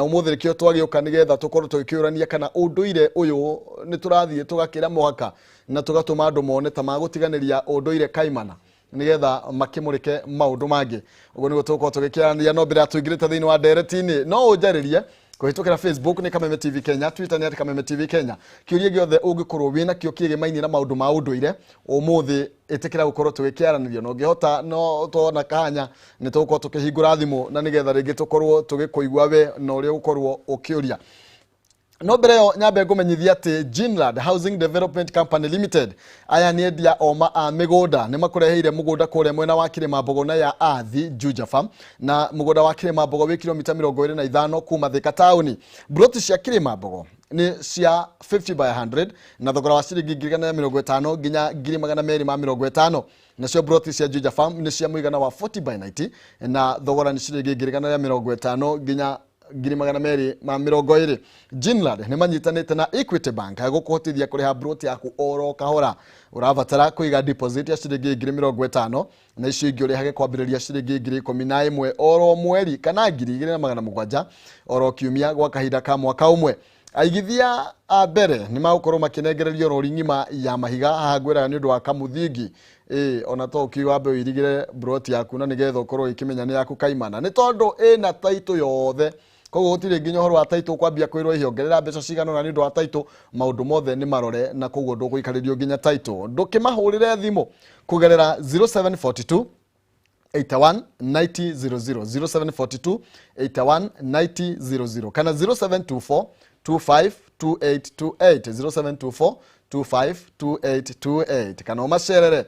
Na ũmũthĩ nĩkĩo twagĩũka nĩgetha tũkorwo tũgĩkĩũrania kana ũndũire ũyũ nĩ tũrathiĩ tũgakĩra mũhaka na tũgatũma andũ mone ta magũtiganĩria ũndũire kaimana nĩgetha makĩmũrĩke maũndũ mangĩ. Ũguo nĩguo tũgũkorwo tũgĩkĩaranĩria. No mbere ya tũingĩrĩte thĩinĩ wa ndereti-inĩ, no ũnjarĩrie kũhĩtũkĩra Facebook nĩ Kameme TV Kenya, Twitter nĩ @KamemeTV Kenya. Kĩũria gĩothe ũngĩkorwo wĩna kĩo kĩgĩmainie na maũndũ ma ũndũire, ũmũthĩ ĩtĩkĩra gũkorwo tũgĩkĩaranĩria, na ũngĩhota no tuona kanya nĩ tũgũkorwo tũkĩhingũra thimũ na nĩgetha rĩngĩ tũkorwo tũgĩkũigua we na ũrĩa ũgũkorwo ũkĩũria. No mbere ĩyo nyambe ngũmenyithia atĩ Ginland Housing Development Company Limited, aya nĩ endia oma a mĩgũnda, nĩ makũreheire mũgũnda kũrĩa mwena wa Kĩrĩma Mbogo na ya Athi Juja Farm. Na mũgũnda wa Kĩrĩma Mbogo wĩ kilomita 25 kuma Thika taũni. Mburoti cia Kĩrĩma Mbogo nĩ cia 50 by 100 na thogora wa ciringi 150,000 nginya 250,000. Nacio mburoti cia Juja Farm nĩ cia mũigana wa 40 by 90 na thogora nĩ ciringi 150,000 nginya 220,000. Ginland nĩ manyitanĩte na Equity Bank gũkũhotithia kũrĩha mburoti yaku oro kahora. Ũrabatara kũiga deposit ya ciringi 50,000 na icio ingĩ ũrĩhage kwambĩrĩria ciringi 11,000 oro mweri kana 2,700 oro kiumia gwa kahinda ka mwaka ũmwe. Aigithia a mbere nĩ magũkorwo makĩnengererio rori ng'ima ya mahiga. Haha ngwĩraga nĩ ũndũ wa kamũthingi ĩ ona to ũkiuga wambe ũirigĩre mburoti yaku na nĩgetha ũkorwo ũkĩmenya nĩ yaku kaimana, nĩ tondũ ĩna taitũ yothe. Koguo gũtirĩ nginya ũhoro wa taitũ kwambia kwĩrwo ĩhĩ ongerera mbeca cigana ũna nĩ ũndũ wa taitũ. Maũndũ mothe nĩ marore na koguo ndũgũikarĩrio nginya taitũ. Ndũkĩmahũrĩre thimũ kũgerera 0742 81 90 00, 0742 81 90 00 kana 0724 25 2828, 0724 25 2828, kana ũmacerere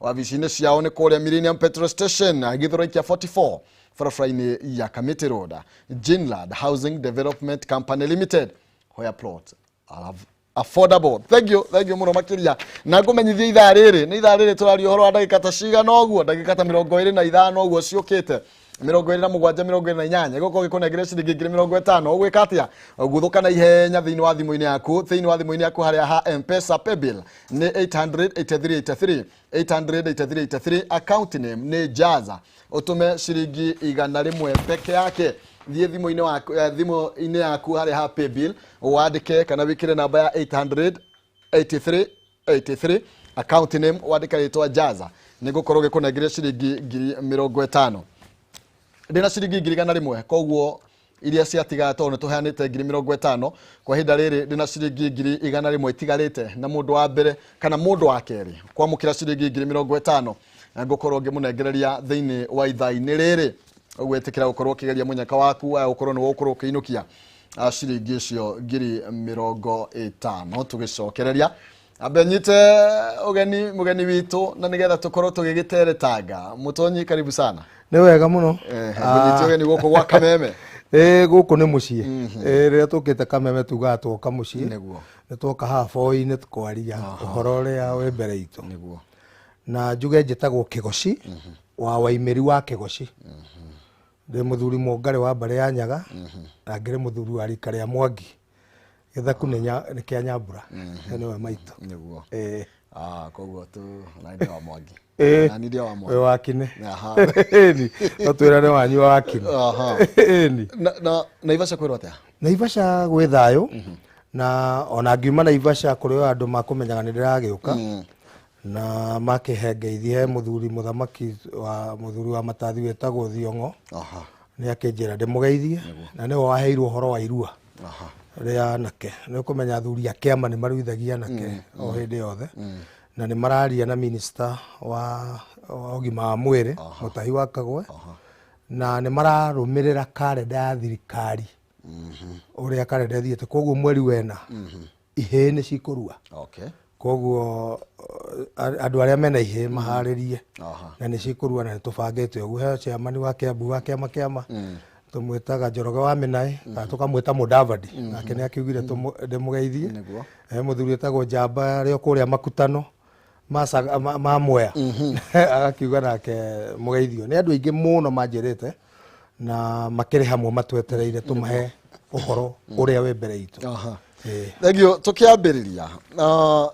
wabici-inĩ ciao nĩ kũrĩa Millennium Petrol Station, Githurai kĩa 44, barabara-inĩ ya Kamiti Road. Ginland Housing Development Company Limited, where plots are affordable. Thank you, thank you mũno makĩria. Na ngũmenyithia ithaa rĩrĩ nĩ ithaa rĩrĩ tũraria ũhoro wa ndagĩka ta cigana ũguo, ndagĩka ta 25 ũguo ciũkĩte, 27, 28, gũkorwo gĩkũnengere ciringi 50,000. Ũgwĩka atĩa? Guthũka na ihenya thĩinĩ wa thimũ-inĩ yaku, thĩinĩ wa thimũ-inĩ yaku harĩa ha M-Pesa paybill nĩ 88383, 88383, account name nĩ Jaza, ũtũme ciringi 100 peke yake. Thiĩ thimũ-inĩ waku, thimũ-inĩ yaku harĩa ha paybill wandĩke kana wĩkĩre namba ya 883 83, account name wandĩka rĩtwa Jaza, nĩ ngũkorwo gĩkũnengeria ciringi 50,000. Ndĩna ciringi 100,000, koguo iria ciatigara, tondũ nĩ tũheanĩte 50,000 kwa ihinda rĩrĩ, ndĩna ciringi 100,000 itigarĩte. Na mũndũ wa mbere kana mũndũ wa kerĩ kwamũkĩra ciringi 50,000 ngũkorwo ngĩmũnengereria thĩinĩ wa ithaa-inĩ rĩrĩ. Ũguo ĩtĩkĩra gũkorwo ũkĩgeria mũnyaka waku wa gũkorwo nĩ ũgũkorwo ũkĩinũkia ciringi icio 50,000. Tũgĩcokereria, ambe nyite ũgeni mũgeni witũ na nĩgetha tũkorwo tũgĩgĩteretanga. Mũtonyi, karibu sana. Nĩ wega mũno. Ngũnyite ũgeni gũkũ gwa Kameme. Ĩ, gũkũ nĩ mũciĩ. Ĩ, rĩrĩa tũkĩte Kameme tugaga twoka mũciĩ. Nĩ twoka haha boi-inĩ tũkwaria ũhoro ũrĩa wĩ mbere itũ. Na njuge njĩtagwo Kĩgoci wa Waimĩri wa Kĩgoci. Ndĩ mũthuri mũngarĩ wa mbarĩ ya Nyaga na ngĩrĩ mũthuri wa rika rĩa Mwangi. Gĩthaku nĩ kĩa Nyambura. Nĩwe maitũ. Ĩ. Ah, koguo tu na nĩ wa Mwangi. Ĩ. Na nĩ wa Mwangi. Wĩ wa Kine. Ĩni. No twĩrane wanyu wa Kine. Ĩni. Na Naivasha kwĩrwo atĩa? Naivasha gwĩ thayũ, na ona ngiuma Naivasha kũrĩ o andũ makũmenyaga nĩ ndĩragĩũka na makĩhe ngeithi. He mũthuri mũthamaki wa mũthuri wa matathi wĩtagwo Thiong'o. Nĩ akĩnjĩra ndĩmũgeithie na nĩwe waheirwo ũhoro wa irua rĩa anake. Nĩ ũkũmenya athuri a kĩama nĩ maruithagia anake o hĩndĩ yothe, na nĩ mararia na minister wa ũgima wa mwĩrĩ, Mũtahi wa Kagwe, na nĩ mararũmĩrĩra karenda ya thirikari ũrĩa karenda ĩthiĩte. Koguo mweri wena ihĩĩ nĩ cikũrua. Koguo andũ arĩa mena ihĩĩ maharĩrie na nĩ cikũrua, na nĩ tũbangĩte ũguo. He chairman wa Kiambu wa kĩama tũmwĩtaga Njoroge wa Mĩnaĩ kana tũkamwĩta Mũdavadi, nake nĩ akiugire ndĩmũgeithie. He mũthuri wĩtagwo Njamba arĩ o kũrĩa Makutano ma Mwea, agakiuga nake mũgeithio. Nĩ andũ aingĩ mũno manjĩrĩte na makĩrĩ hamwe matwetereire tũmahe ũhoro ũrĩa wĩ mbere itũ. Thank you. Tũkĩambĩrĩria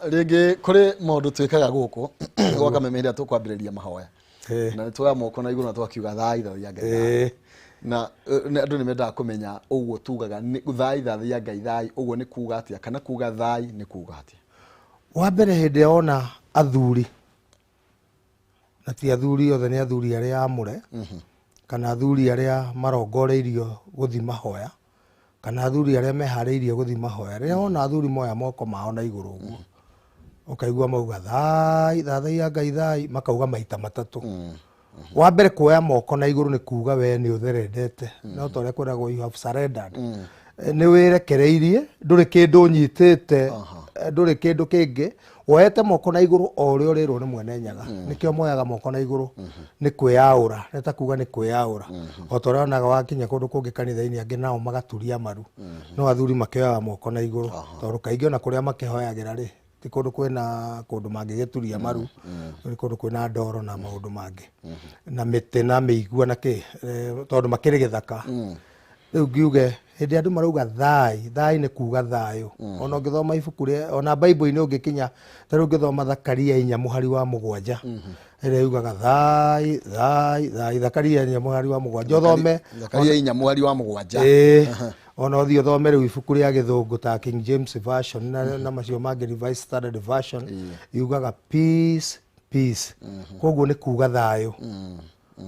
rĩngĩ kũrĩ maũndũ twĩkaga gũkũ gwa Kameme hĩndĩ ĩrĩa tũkwambĩrĩria mahoya, na nĩ tuoya moko na igũrũ na tũgakiuga thaitha ya Ngai. Na andũ nĩ mendaga kũmenya ũguo tugaga thai thathia Ngai thai, ũguo nĩ kuga atĩa, kana kuga thai nĩ kuga atĩa? Wa mbere hĩndĩ ĩrĩa wona athuri, na ti athuri othe, nĩ athuri arĩa amũre, kana athuri arĩa marongoreirio gũthiĩ mahoya, kana athuri arĩa meharĩirie gũthiĩ mahoya. Rĩrĩa wona athuri moya moko mao na igũrũ ũguo, ũkaigua mauga thai thathaiya Ngai thai, makauga maita matatũ. Wa mbere kuoya moko na igũrũ nĩ kuga we nĩ ũtherendete, no ta ũrĩa kwĩragwo you have surrendered. Nĩ wĩrekereirie, ndũrĩ kĩndũ ũnyitĩte, ndũrĩ kĩndũ kĩngĩ, woete moko na igũrũ o ũrĩa ũrĩrwo nĩ mwene Nyaga. Nĩkĩo moyaga moko na igũrũ, nĩ kwĩyaũra, nĩ ta kuga nĩ kwĩyaũra. O ta ũrĩa wonaga wakinya kũndũ kũngĩ kanitha-inĩ, angĩ nao magaturia maru, no athuri makĩoyaga moko na igũrũ, tondũ kaingĩ ona kũrĩa makĩhoyagĩra rĩ, ti kũndũ kwĩna kũndũ mangĩgĩturia maru, nĩ kũndũ kwĩna ndoro na maũndũ mangĩ, na mĩtĩ na mĩigua na kĩ, tondũ makĩrĩ gĩthaka. Rĩu ngiuge hĩndĩ andũ marauga thai, thai nĩ kuga thayũ. Ona ũngĩthoma ibuku rĩa, ona Bible-inĩ ũngĩkinya, ta rĩu ũngĩthoma Zakaria 4:7, ĩrĩa yugaga thai thai thai, Zakaria 4:7, ũthome Zakaria 4:7. Ĩĩ, ona ũthiĩ ũthome rĩu ibuku rĩa gĩthũngũ ta King James Version na macio mangĩ Revised Standard Version, yugaga peace peace. Koguo nĩ kuga thayũ.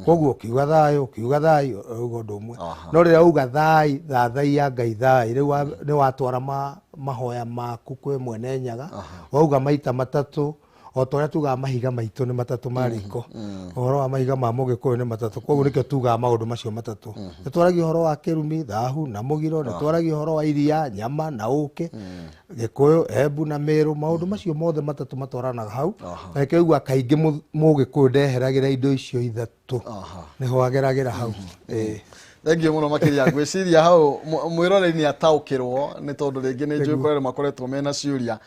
Koguo ũkiuga thayũ, ũkiuga thayũ, ũrauga ũndũ ũmwe. No rĩrĩa wauga thai thathaiya Ngai thai, rĩu nĩ watwara mahoya maku kwĩ mwene Nyaga. Wauga maita matatũ, o ta ũrĩa tugaga mahiga maitũ nĩ matatũ ma riko, ũhoro wa mahiga ma mũgĩkũyũ nĩ matatũ. Koguo nĩkĩo tugaga maũndũ macio matatũ. Nĩ twaragia ũhoro wa kĩrumi, thahu na mũgiro, nĩ twaragia ũhoro wa iria, nyama na ũkĩ, Gĩkũyũ, Embu na Mĩrũ, maũndũ macio mothe matatũ matwaranaga hau. Na nĩkĩo ũiguaga kaingĩ mũgĩkũyũ ndeheragĩra indo icio ithatũ, nĩho ageragĩra hau. Thengiũ mũno makĩria. Ngwĩciria hau mwĩroreri nĩ ataũkĩrwo, nĩ tondũ rĩngĩ nĩ njũĩ kũrĩ andũ makoretwo mena ciũria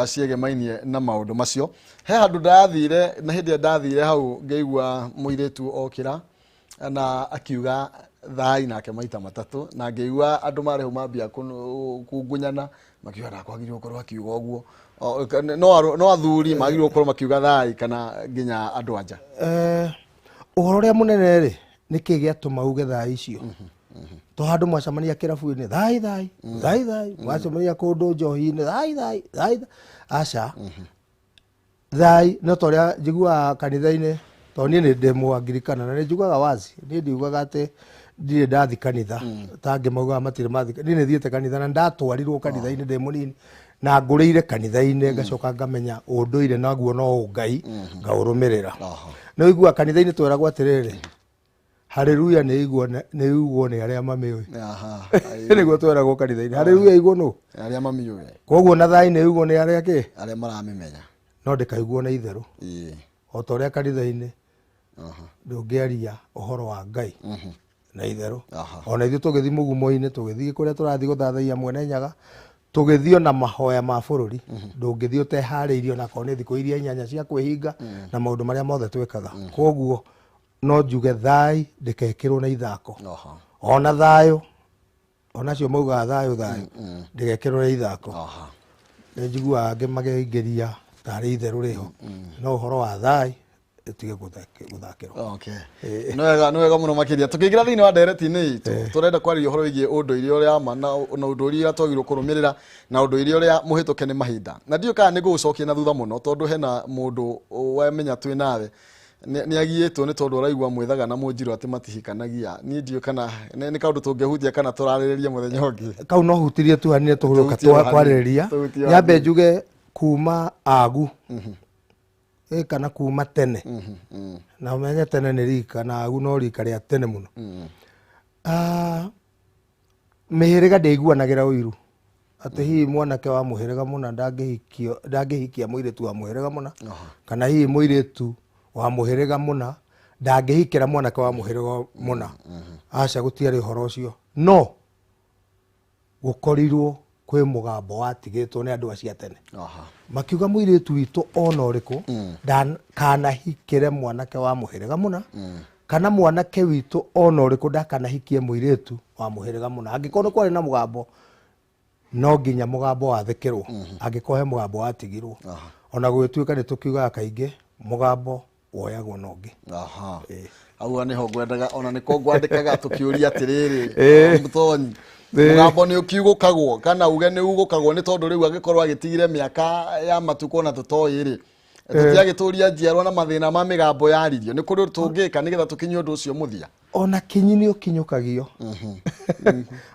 ciegemainie na maũndũ macio. He handũ ndathire, na hĩndĩ ĩrĩa ndathire hau ngĩigua mũirĩtu okĩra na akiuga thai nake maita matatũ, na ngĩigua andũ marĩ hau mambia kungunyana, makiuga ndakwagĩrĩirwo gũkorwo akiuga ũguo. No athuri magĩrĩirwo gũkorwo makiuga thai kana nginya andũ anja? Ũhoro ũrĩa mũnene rĩ, nĩ kĩ gĩatũma uge thai icio? To handũ mwacemania kĩrabu-inĩ thai thai thai thai, mwacemania kũndũ njohi-inĩ thai thai thai thai. Aca, thai no ta ũrĩa njiguaga kanitha-inĩ, tondũ niĩ nĩ ndĩ mũangirikana na nĩ njugaga wazi, niĩ ndiugaga atĩ ndirĩ ndathi kanitha, ta angĩ maugaga matirĩ mathi. Niĩ nĩ thiĩte kanitha na ndatwarirwo kanitha-inĩ ndĩ mũnini, na ngũrĩire kanitha-inĩ, ngacoka ngamenya ũndũire naguo no ũngai, ngaũrũmĩrĩra. Nĩ ũiguaga kanitha-inĩ tweragwo atĩrĩrĩ, haleluya nĩ iguo nĩ arĩa mamĩũĩ. Nĩguo tweragwo kanitha-inĩ, haleluya iguo nũ? Arĩa mamiũĩ. Koguo na thai nĩ iguo nĩ arĩa kĩ? Arĩa maramĩmenya. No ndĩkaiguo na itherũ. O ta ũrĩa kanitha-inĩ ndũngĩaria ũhoro wa Ngai na itherũ. Ona ithuĩ tũgĩthiĩ mũgumo-inĩ, tũgĩthiĩ kũrĩa tũrathiĩ gũthathaiya mwene Nyaga, tũgĩthiĩ ona mahoya ma bũrũri, ndũngĩthiĩ ũteharĩirie ona korwo nĩ thikũ iria 8 cia kwĩhinga na maũndũ marĩa mothe twĩkaga. Koguo no njuge thai ndĩkekĩrwo na ithako. Ona thayũ, onacio maugaga thayũ thayũ, ndĩgekĩrwo na ithako. Nĩ njiguaga angĩ makĩingĩria tarĩ itherũ rĩho, no ũhoro wa thai ĩtige gũthakĩrwo. Nĩ wega, nĩ wega mũno makĩria. Tũkĩingĩra thĩinĩ wa ndereti-inĩ itũ, tũrenda kwarĩria ũhoro wĩgiĩ ũndũire ũrĩa ma na ũndũire ũrĩa twagĩrĩirwo kũrũmĩrĩra na ũndũire ũrĩa mũhĩtũke nĩ mahinda. Na ndiũĩ kana nĩ ngũgũcokia na thutha mũno, tondũ hena mũndũ wamenya twĩ nawe nĩ agiĩtwo nĩ tondũ ũraigua mwĩthaga na mũnjirũ atĩ matihikanagia. Niĩ ndiũĩ kana nĩ kaũndũ tũngĩhutia kana tũrarĩrĩrie mũthenya ũngĩ. Kau no hutirie tu hanini tũgũka Tũhutie hanini. kwarĩrĩria. Tũhutie Nyambe hanini. njuge kuma agu. Kana kuma tene. Na ũmenye tene nĩ rika, na agu no rika rĩa tene mũno. Mĩhĩrĩga ndĩiguanagĩra ũiru. Atĩ hihi mwanake wa mũhĩrĩga mũna ndangĩhikia mũirĩtu wa mũhĩrĩga mũna, kana hihi mũirĩtu wa mũhĩrĩga mũna ndangĩhikĩra mwanake wa mũhĩrĩga mũna. Aca, gũtiarĩ ũhoro ũcio. No gũkorirwo kwĩ mũgambo watigĩtwo nĩ andũ acio a tene. Makiuga mũirĩtu witũ ona ũrĩkũ ndakanahikĩre mwanake wa mũhĩrĩga mũna, kana mwanake witũ ona ũrĩkũ ndakanahikie mũirĩtu wa mũhĩrĩga mũna. Angĩkorwo nĩ kwarĩ na mũgambo, no nginya mũgambo wathĩkĩrwo. Angĩkorwo he mũgambo watigirwo. Ona gũgĩtuĩka nĩ tũkiugaga kaingĩ mũgambo woyagwo na ũngĩ. Auga nĩho ngwendaga ona nĩko ngwandĩkaga tũkĩũria atĩrĩrĩ Mũtonyi, mũgambo nĩ ũkiugũkagwo kana uge nĩ ugũkagwo nĩ tondũ rĩu angĩkorwo agĩtigire mĩaka ya matukũ ona tũtoĩ rĩ, tũtiagĩtũria njiarwa na mathĩna ma mĩgambo yaririo, nĩ kũrĩ tũngĩka nĩgetha tũkinyie ũndũ ũcio mũthia? Ona kinyi nĩ ũkinyũkagio.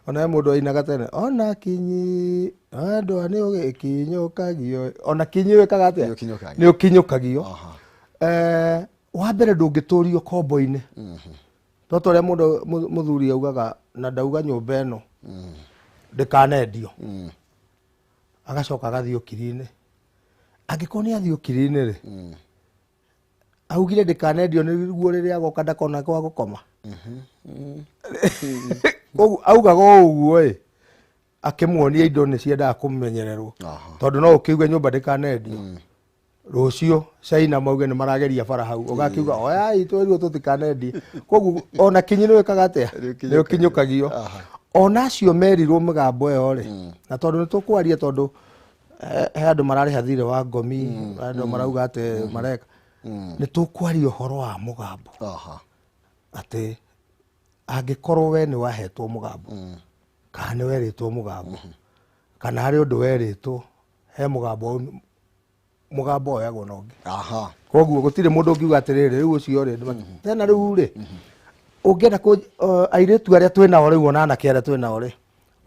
Ona he mũndũ ainaga tene, ona kinyi andũ nĩ ũgĩkinyũkagio, ona kinyi wĩkaga atĩa? Nĩ ũkinyũkagio. Wa mbere ndũngĩtũrio kombo-inĩ. To ũrĩa mũndũ mũthuri augaga na ndauga nyũmba ĩno ndĩkanendio, agacoka agathiĩ ũkiri-inĩ. Angĩkorwo nĩ athiĩ ũkiri-inĩ rĩ, augire ndĩkanendio nĩguo rĩrĩa agoka ndakona gwa gũkoma. Koguo augaga o ũguo ĩ, akĩmuonia indo nĩ ciendaga kũmenyererwo, tondũ no ũkiuge nyũmba ndĩkanendio, rũciũ China mauge nĩ marageria bara hau, ũgakiuga oyai twĩrirwo tũtikanendie. Koguo ona kinyi nĩ wĩkaga atĩa? Nĩ ũkinyũkagio. Ona acio merirwo mĩgambo ĩyo rĩ, na tondũ nĩ tũkwaria, tondũ he andũ mararĩha thirĩ wa ngomi, andũ marauga atĩ mareka, nĩ tũkwaria ũhoro wa mũgambo, atĩ angĩkorwo we nĩ wahetwo mũgambo, kana nĩ werĩtwo mũgambo, kana harĩ ũndũ werĩtwo, he mũgambo, mũgambo oyagwo na ũngĩ. Koguo gũtirĩ mũndũ ũngiuga atĩrĩrĩ rĩu ũcio rĩ, tena rĩu rĩ, ũngĩenda airĩtu arĩa twĩnao rĩu ona anake arĩa twĩnao rĩ,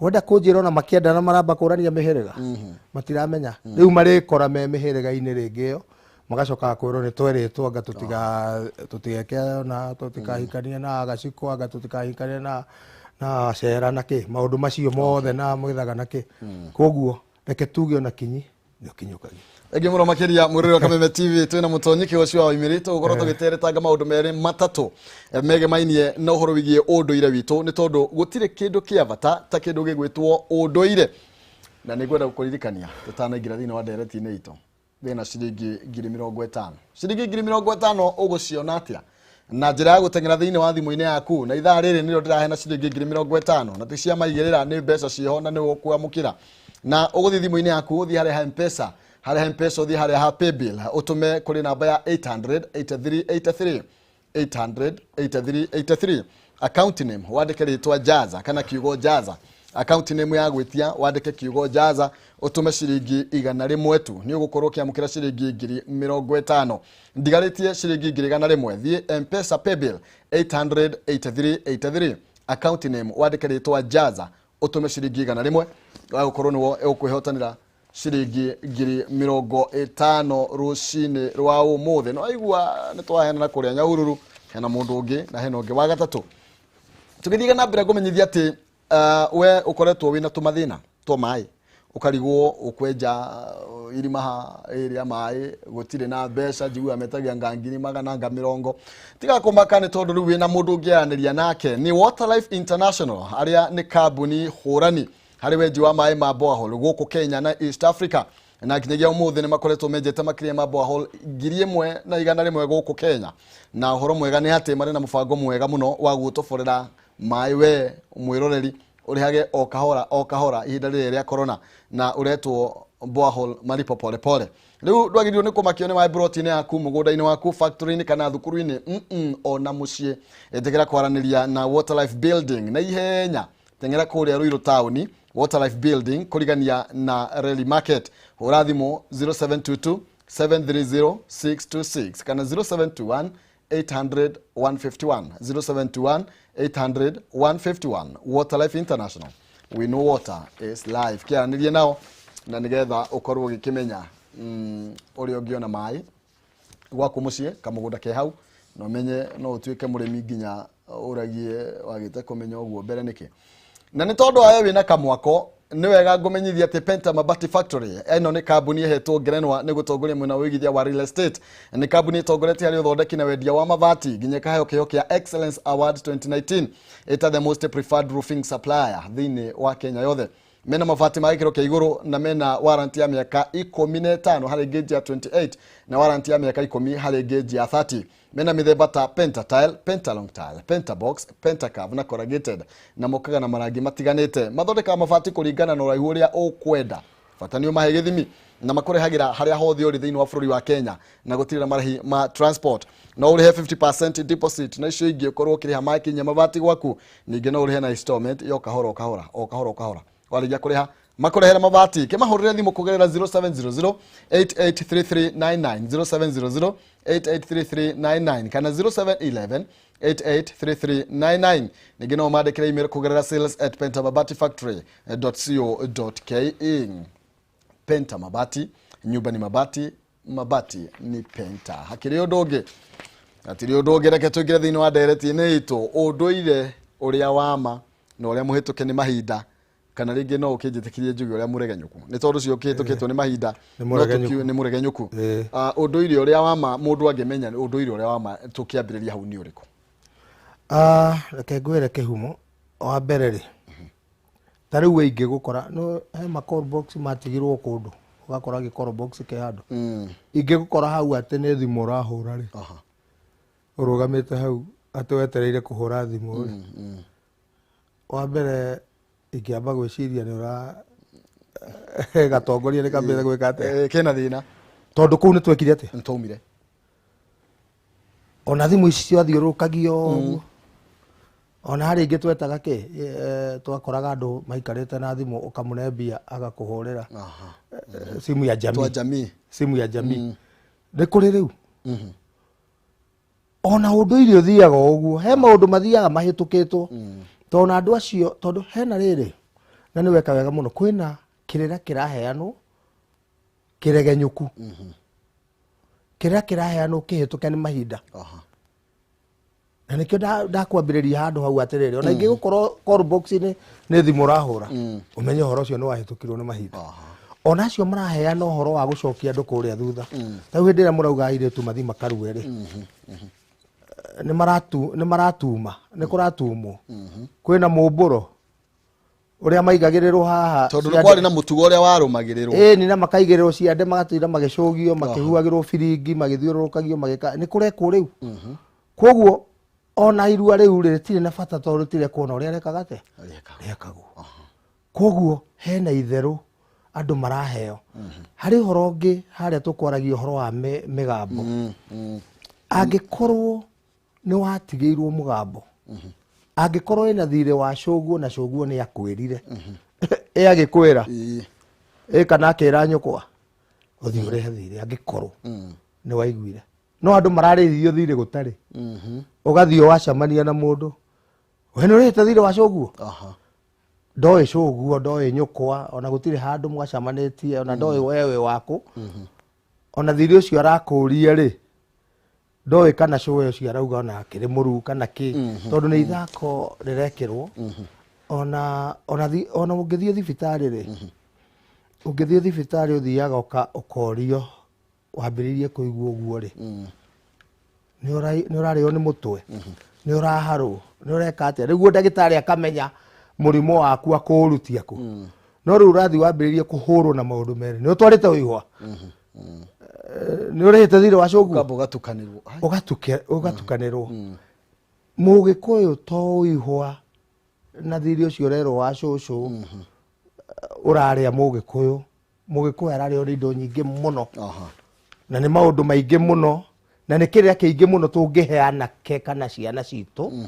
wenda kũnjĩra ona makĩendana maramba kũrania mĩhĩrĩga, matiramenya rĩu marĩkora me mĩhĩrĩga-inĩ rĩngĩ ĩyo, magacoka kwĩrwo nĩ twerĩtwo anga tũtigeke na tũtikahikanie na gaciko, anga tũtikahikanie na cera na kĩ, maũndũ macio mothe na mwĩthaga na kĩ. Koguo reke tuge ona kinyi nĩ ũkinyũkagia. Thengiũ mũno makĩria mwĩrori wa Kameme TV, twĩna Mũtonyi Kĩgoci wa Waimĩrĩ, tũgũkorwo tũgĩteretanga maũndũ merĩ matatũ megemainie na ũhoro wĩgiĩ ũndũire witũ, nĩ tondũ gũtirĩ kĩndũ kĩa bata ta kĩndũ gĩgwĩtwo ũndũire. Na nĩ ngwenda gũkũririkania tũtanaingĩra thĩinĩ wa ndereti-inĩ itũ, wĩna ciringi 50,000. Ciringi 50,000 ũgũciona atĩa? Na njĩra ya gũteng'era thĩinĩ wa thimũ-inĩ yaku, na ithaa rĩrĩ nĩrĩo ndĩraheana ciringi 50,000, na ti cia maigĩrĩra, nĩ mbeca ciĩho na nĩ ũkwamũkĩra. Na ũgũthiĩ thimũ-inĩ yaku, ũthiĩ harĩa ha M-Pesa, harĩa ha M-Pesa ũthiĩ harĩa ha Paybill, ũtũme kũrĩ namba ya 800 8383, 800 8383. Account name wandĩke rĩtwa Jaza kana kiugo Jaza. Account name ya gwĩtia wandĩke kiugo Jaza, ũtũme ciringi 100 tu, nĩ ũgũkorwo ũkĩamũkĩra ciringi 50,000. Ndigarĩtie ciringi 100,000, thiĩ M-Pesa Paybill 800 8383, account name wandĩke rĩtwa Jaza, ũtũme ciringi 100, wagũkorwo nĩwo ũkwĩhotanĩra ciringi 50,000 rũcinĩ rwa ũmũthĩ. No aigua nĩ twaheana na kũrĩa Nyahururu, hena mũndũ ũngĩ na hena ũngĩ wa gatatũ. Tũgĩthiĩ na mbere ngũmenyithia atĩ we ũkoretwo wĩna tũmathĩna twa maĩ, ũkarigwo ũkwenja irima ha ĩrĩa maĩ gũtirĩ na mbeca, njiguaga metagia nga ngiri magana nga mĩrongo. Tiga kũmaka nĩ tondũ rĩu wĩna mũndũ ũngĩaranĩria nake, nĩ Waterlife International, arĩa nĩ kambuni hũrani harĩ wenji wa maĩ ma borehole gũkũ Kenya na East Africa, na nginyagia ũmũthĩ nĩ makoretwo menjete makĩria ma borehole 1,100 gũkũ Kenya. Na ũhoro mwega nĩ atĩ marĩ na mũbango mwega mũno wa gũtoborera maĩ we mwĩroreri, ũrĩhage o kahora o kahora ihinda rĩrĩ rĩa corona, na ũretwo borehole malipo pole pole. Rĩu ndwagĩrĩirwo nĩ kũmakio nĩ maĩ broti-inĩ yaku, mũgũnda-inĩ waku, factory-inĩ kana thukuru-inĩ, ona mũciĩ. Ĩtĩkĩra kwaranĩria na Waterlife Building na ihenya, teng'era kũrĩa Ruiru taũni, Waterlife Building kũrigania na Reli Market. Hũra thimũ 0722 730 626 kana 0721 800 151, 0721 800 151. Waterlife International, we know water is life. Kĩaranĩrie nao na nĩgetha ũkorwo ũgĩkĩmenya ũrĩa ũngĩona maĩ gwaku mũciĩ, kamũgũnda ke hau, na ũmenye no ũtuĩke mũrĩmi nginya ũragie wagĩte kũmenya ũguo mbere nĩkĩ. Na nĩ tondũ wawe wĩna kamwako, nĩ wega ngũmenyithia atĩ Penta Mabati Factory ĩno nĩ kambuni ĩhetwo ngerenwa nĩ gũtongoria mwena wa ũigithia wa real estate. Nĩ kambuni ĩtongoretie harĩ ũthondeki na wendia wa mabati, nginya ĩkaheo kĩheo kĩa Excellence Award 2019 ĩta the most preferred roofing supplier thĩinĩ wa Kenya yothe. Mena mabati ma gĩkĩro kĩa igũrũ na mena warranty ya mĩaka 15 harĩ gauge ya 28 na warranty ya mĩaka 10 harĩ gauge ya 30. Mena mĩthemba ta pentatile, pentalong tile, pentabox, pentacurve na corrugated, na mokaga na marangi matiganĩte. Mathondekaga mabati kũringana na ũraihu ũrĩa ũkwenda, bata nĩ ũmahe gĩthimi. Na makũrehagĩra harĩa hothe ũrĩ thĩinĩ wa bũrũri wa Kenya, na gũtirĩ na marĩhi ma transport. No ũrĩhe 50% deposit na icio ingĩ ũkorwo ũkĩrĩha makinya mabati gwaku. Ningĩ no ũrĩhe na installment ya o kahora o kahora o kahora o kahora, warĩkia kũrĩha makũrehere mabati. Kĩmahũrĩre thimũ kũgerera 0700 883399, 0700 883399 kana 0711 883399. Ningĩ no mandĩkĩre email kũgerera sales@pentamabatifactory.co.ke. Penta Mabati, nyumba ni mabati, mabati ni Penta. Hakĩrĩ ũndũ ũngĩ? Hatirĩ ũndũ ũngĩ. Reke tũingĩre thĩinĩ wa ndereti-inĩ itũ, ũndũire ũrĩa wama na ũrĩa mũhĩtũke nĩ mahinda, kana rĩngĩ no ũkĩnjĩtĩkĩrie njuge ũrĩa mũregenyũku, nĩ tondũ ũcio ũkĩhĩtũkĩtwo nĩ mahinda. Nĩ No mũregenyũku. nĩ mũregenyũku. Ĩĩ. Ah, ũndũire ũrĩa wama mũndũ angĩmenya ũndũire ũrĩa wama, tũkĩambĩrĩria hau, nĩ ũrĩkũ? Ah, reke ngwĩre kĩhumo wa mbere rĩ, ta rĩu we ingĩgũkora no he ma call box matigirwo kũndũ, ũgakora gĩ call box ke handũ. Ingĩgũkora hau atĩ nĩ thimũ ũrahũra rĩ, ũrũgamĩte hau atĩ wetereire kũhũra thimũ rĩ, wa mbere ingĩamba gwĩciria nĩ ũra gatongoria nĩ kambĩte gwĩka atĩa. Eh, kena thĩna. Tondũ kũu nĩ twekire atĩa? Nĩtwaumire. Ona thimũ ici ciathiũrũrũkagio ũguo, ona harĩ ingĩ twetaga kĩ, twakoraga andũ maikarĩte na thimũ, ũkamũne mbia agakũhũrĩra. Simu ya twa jamii. Jamii. Simu ya jamii nĩ kũrĩ rĩu. Ona ũndũire ũthiaga o ũguo, he maũndũ mathiaga mahĩtũkĩtwo, tondũ na andũ acio, tondũ hena rĩrĩ na nĩ weka wega mũno, kwĩna kĩrĩra kĩraheanwo kĩregenyũku, kĩrĩra kĩraheanwo kĩhĩtũke nĩ mahinda. Na nĩkĩo ndakwambĩrĩria handũ hau atĩrĩrĩ, ona ingĩgũkorwo call box-inĩ nĩ thimũ ũrahũra, ũmenye ũhoro ũcio nĩ wahĩtũkirwo nĩ mahinda. Ona acio maraheana ũhoro wa gũcokia andũ kũrĩa thutha, ta rĩu hĩndĩ ĩrĩa mũrauga airĩtu mathiĩ makarue rĩ, nĩ maratuma, nĩ kũratumwo, kwĩna mũmbũro ũrĩa maigagĩrĩrwo haha tondũ nĩ ciande. kwarĩ na mũtugo ũrĩa warũmagĩrĩrwo. Ĩni, na makaigĩrĩrwo ciande, magatinda magĩcũgio, makĩhuagĩrwo biringi, magĩthiũrũrũkagio, magĩka nĩ kũrekwo rĩu. Koguo ona irua rĩu rĩ, rĩtirĩ na bata tondũ rĩtirĩ na ũrĩa rekaga atĩa. Rĩekagwo. Rĩekagwo. Koguo hena itherũ andũ maraheo. Harĩ ũhoro ũngĩ harĩa tũkwaragia ũhoro wa mĩgambo. Angĩkorwo nĩ watigĩirwo mũgambo, angĩkorwo wĩna thirĩ wa cũguo na cũguo nĩ akwĩrire, ĩ agĩkwĩra, ĩ kana akĩra nyũkwa ũthiĩ ũrĩhe thirĩ, angĩkorwo nĩ waiguire, no andũ mararĩithio thirĩ gũtarĩ. Ũgathiĩ wacemania na mũndũ, we nĩ ũrĩhĩte thirĩ wa cũguo? Ndoĩ cũguo, ndoĩ nyũkwa, ona gũtirĩ handũ mwacemanĩtie, ona ndoĩ we wĩ waku. Ona thirĩ ũcio arakũria rĩ, ndoĩ kana cũwe ũcio arauga ona akĩrĩ mũruu kana kĩ, tondũ nĩ ithako rĩrekĩrwo. Ona ũngĩthiĩ thibitarĩ rĩ, ũngĩthiĩ thibitarĩ ũthiaga ũkorio wambĩrĩirie kũigua ũguo rĩ, nĩ ũrarĩo nĩ mũtwe, nĩ ũraharwo, nĩ ũreka atĩa, nĩguo ndagĩtarĩ akamenya mũrimũ waku akũũrutia kũ. No rĩu ũrathiĩ wambĩrĩrie kũhũrwo na maũndũ merĩ, nĩ ũtwarĩte ũihwa, nĩ ũrĩhĩte thirĩ wa cũguo. Ũkamba ũgatukanĩrwo. Ai. Ũgatukanĩrwo. Mũgĩkũyũ to ũihwa na thirĩ ũcio ũrerwo wa cũcũ ũrarĩa mũgĩkũyũ. Mũgĩkũyũ ararĩo nĩ indo nyingĩ mũno, na nĩ maũndũ maingĩ mũno, na nĩ kĩrĩa kĩingĩ mũno tũngĩhe anake kana ciana citũ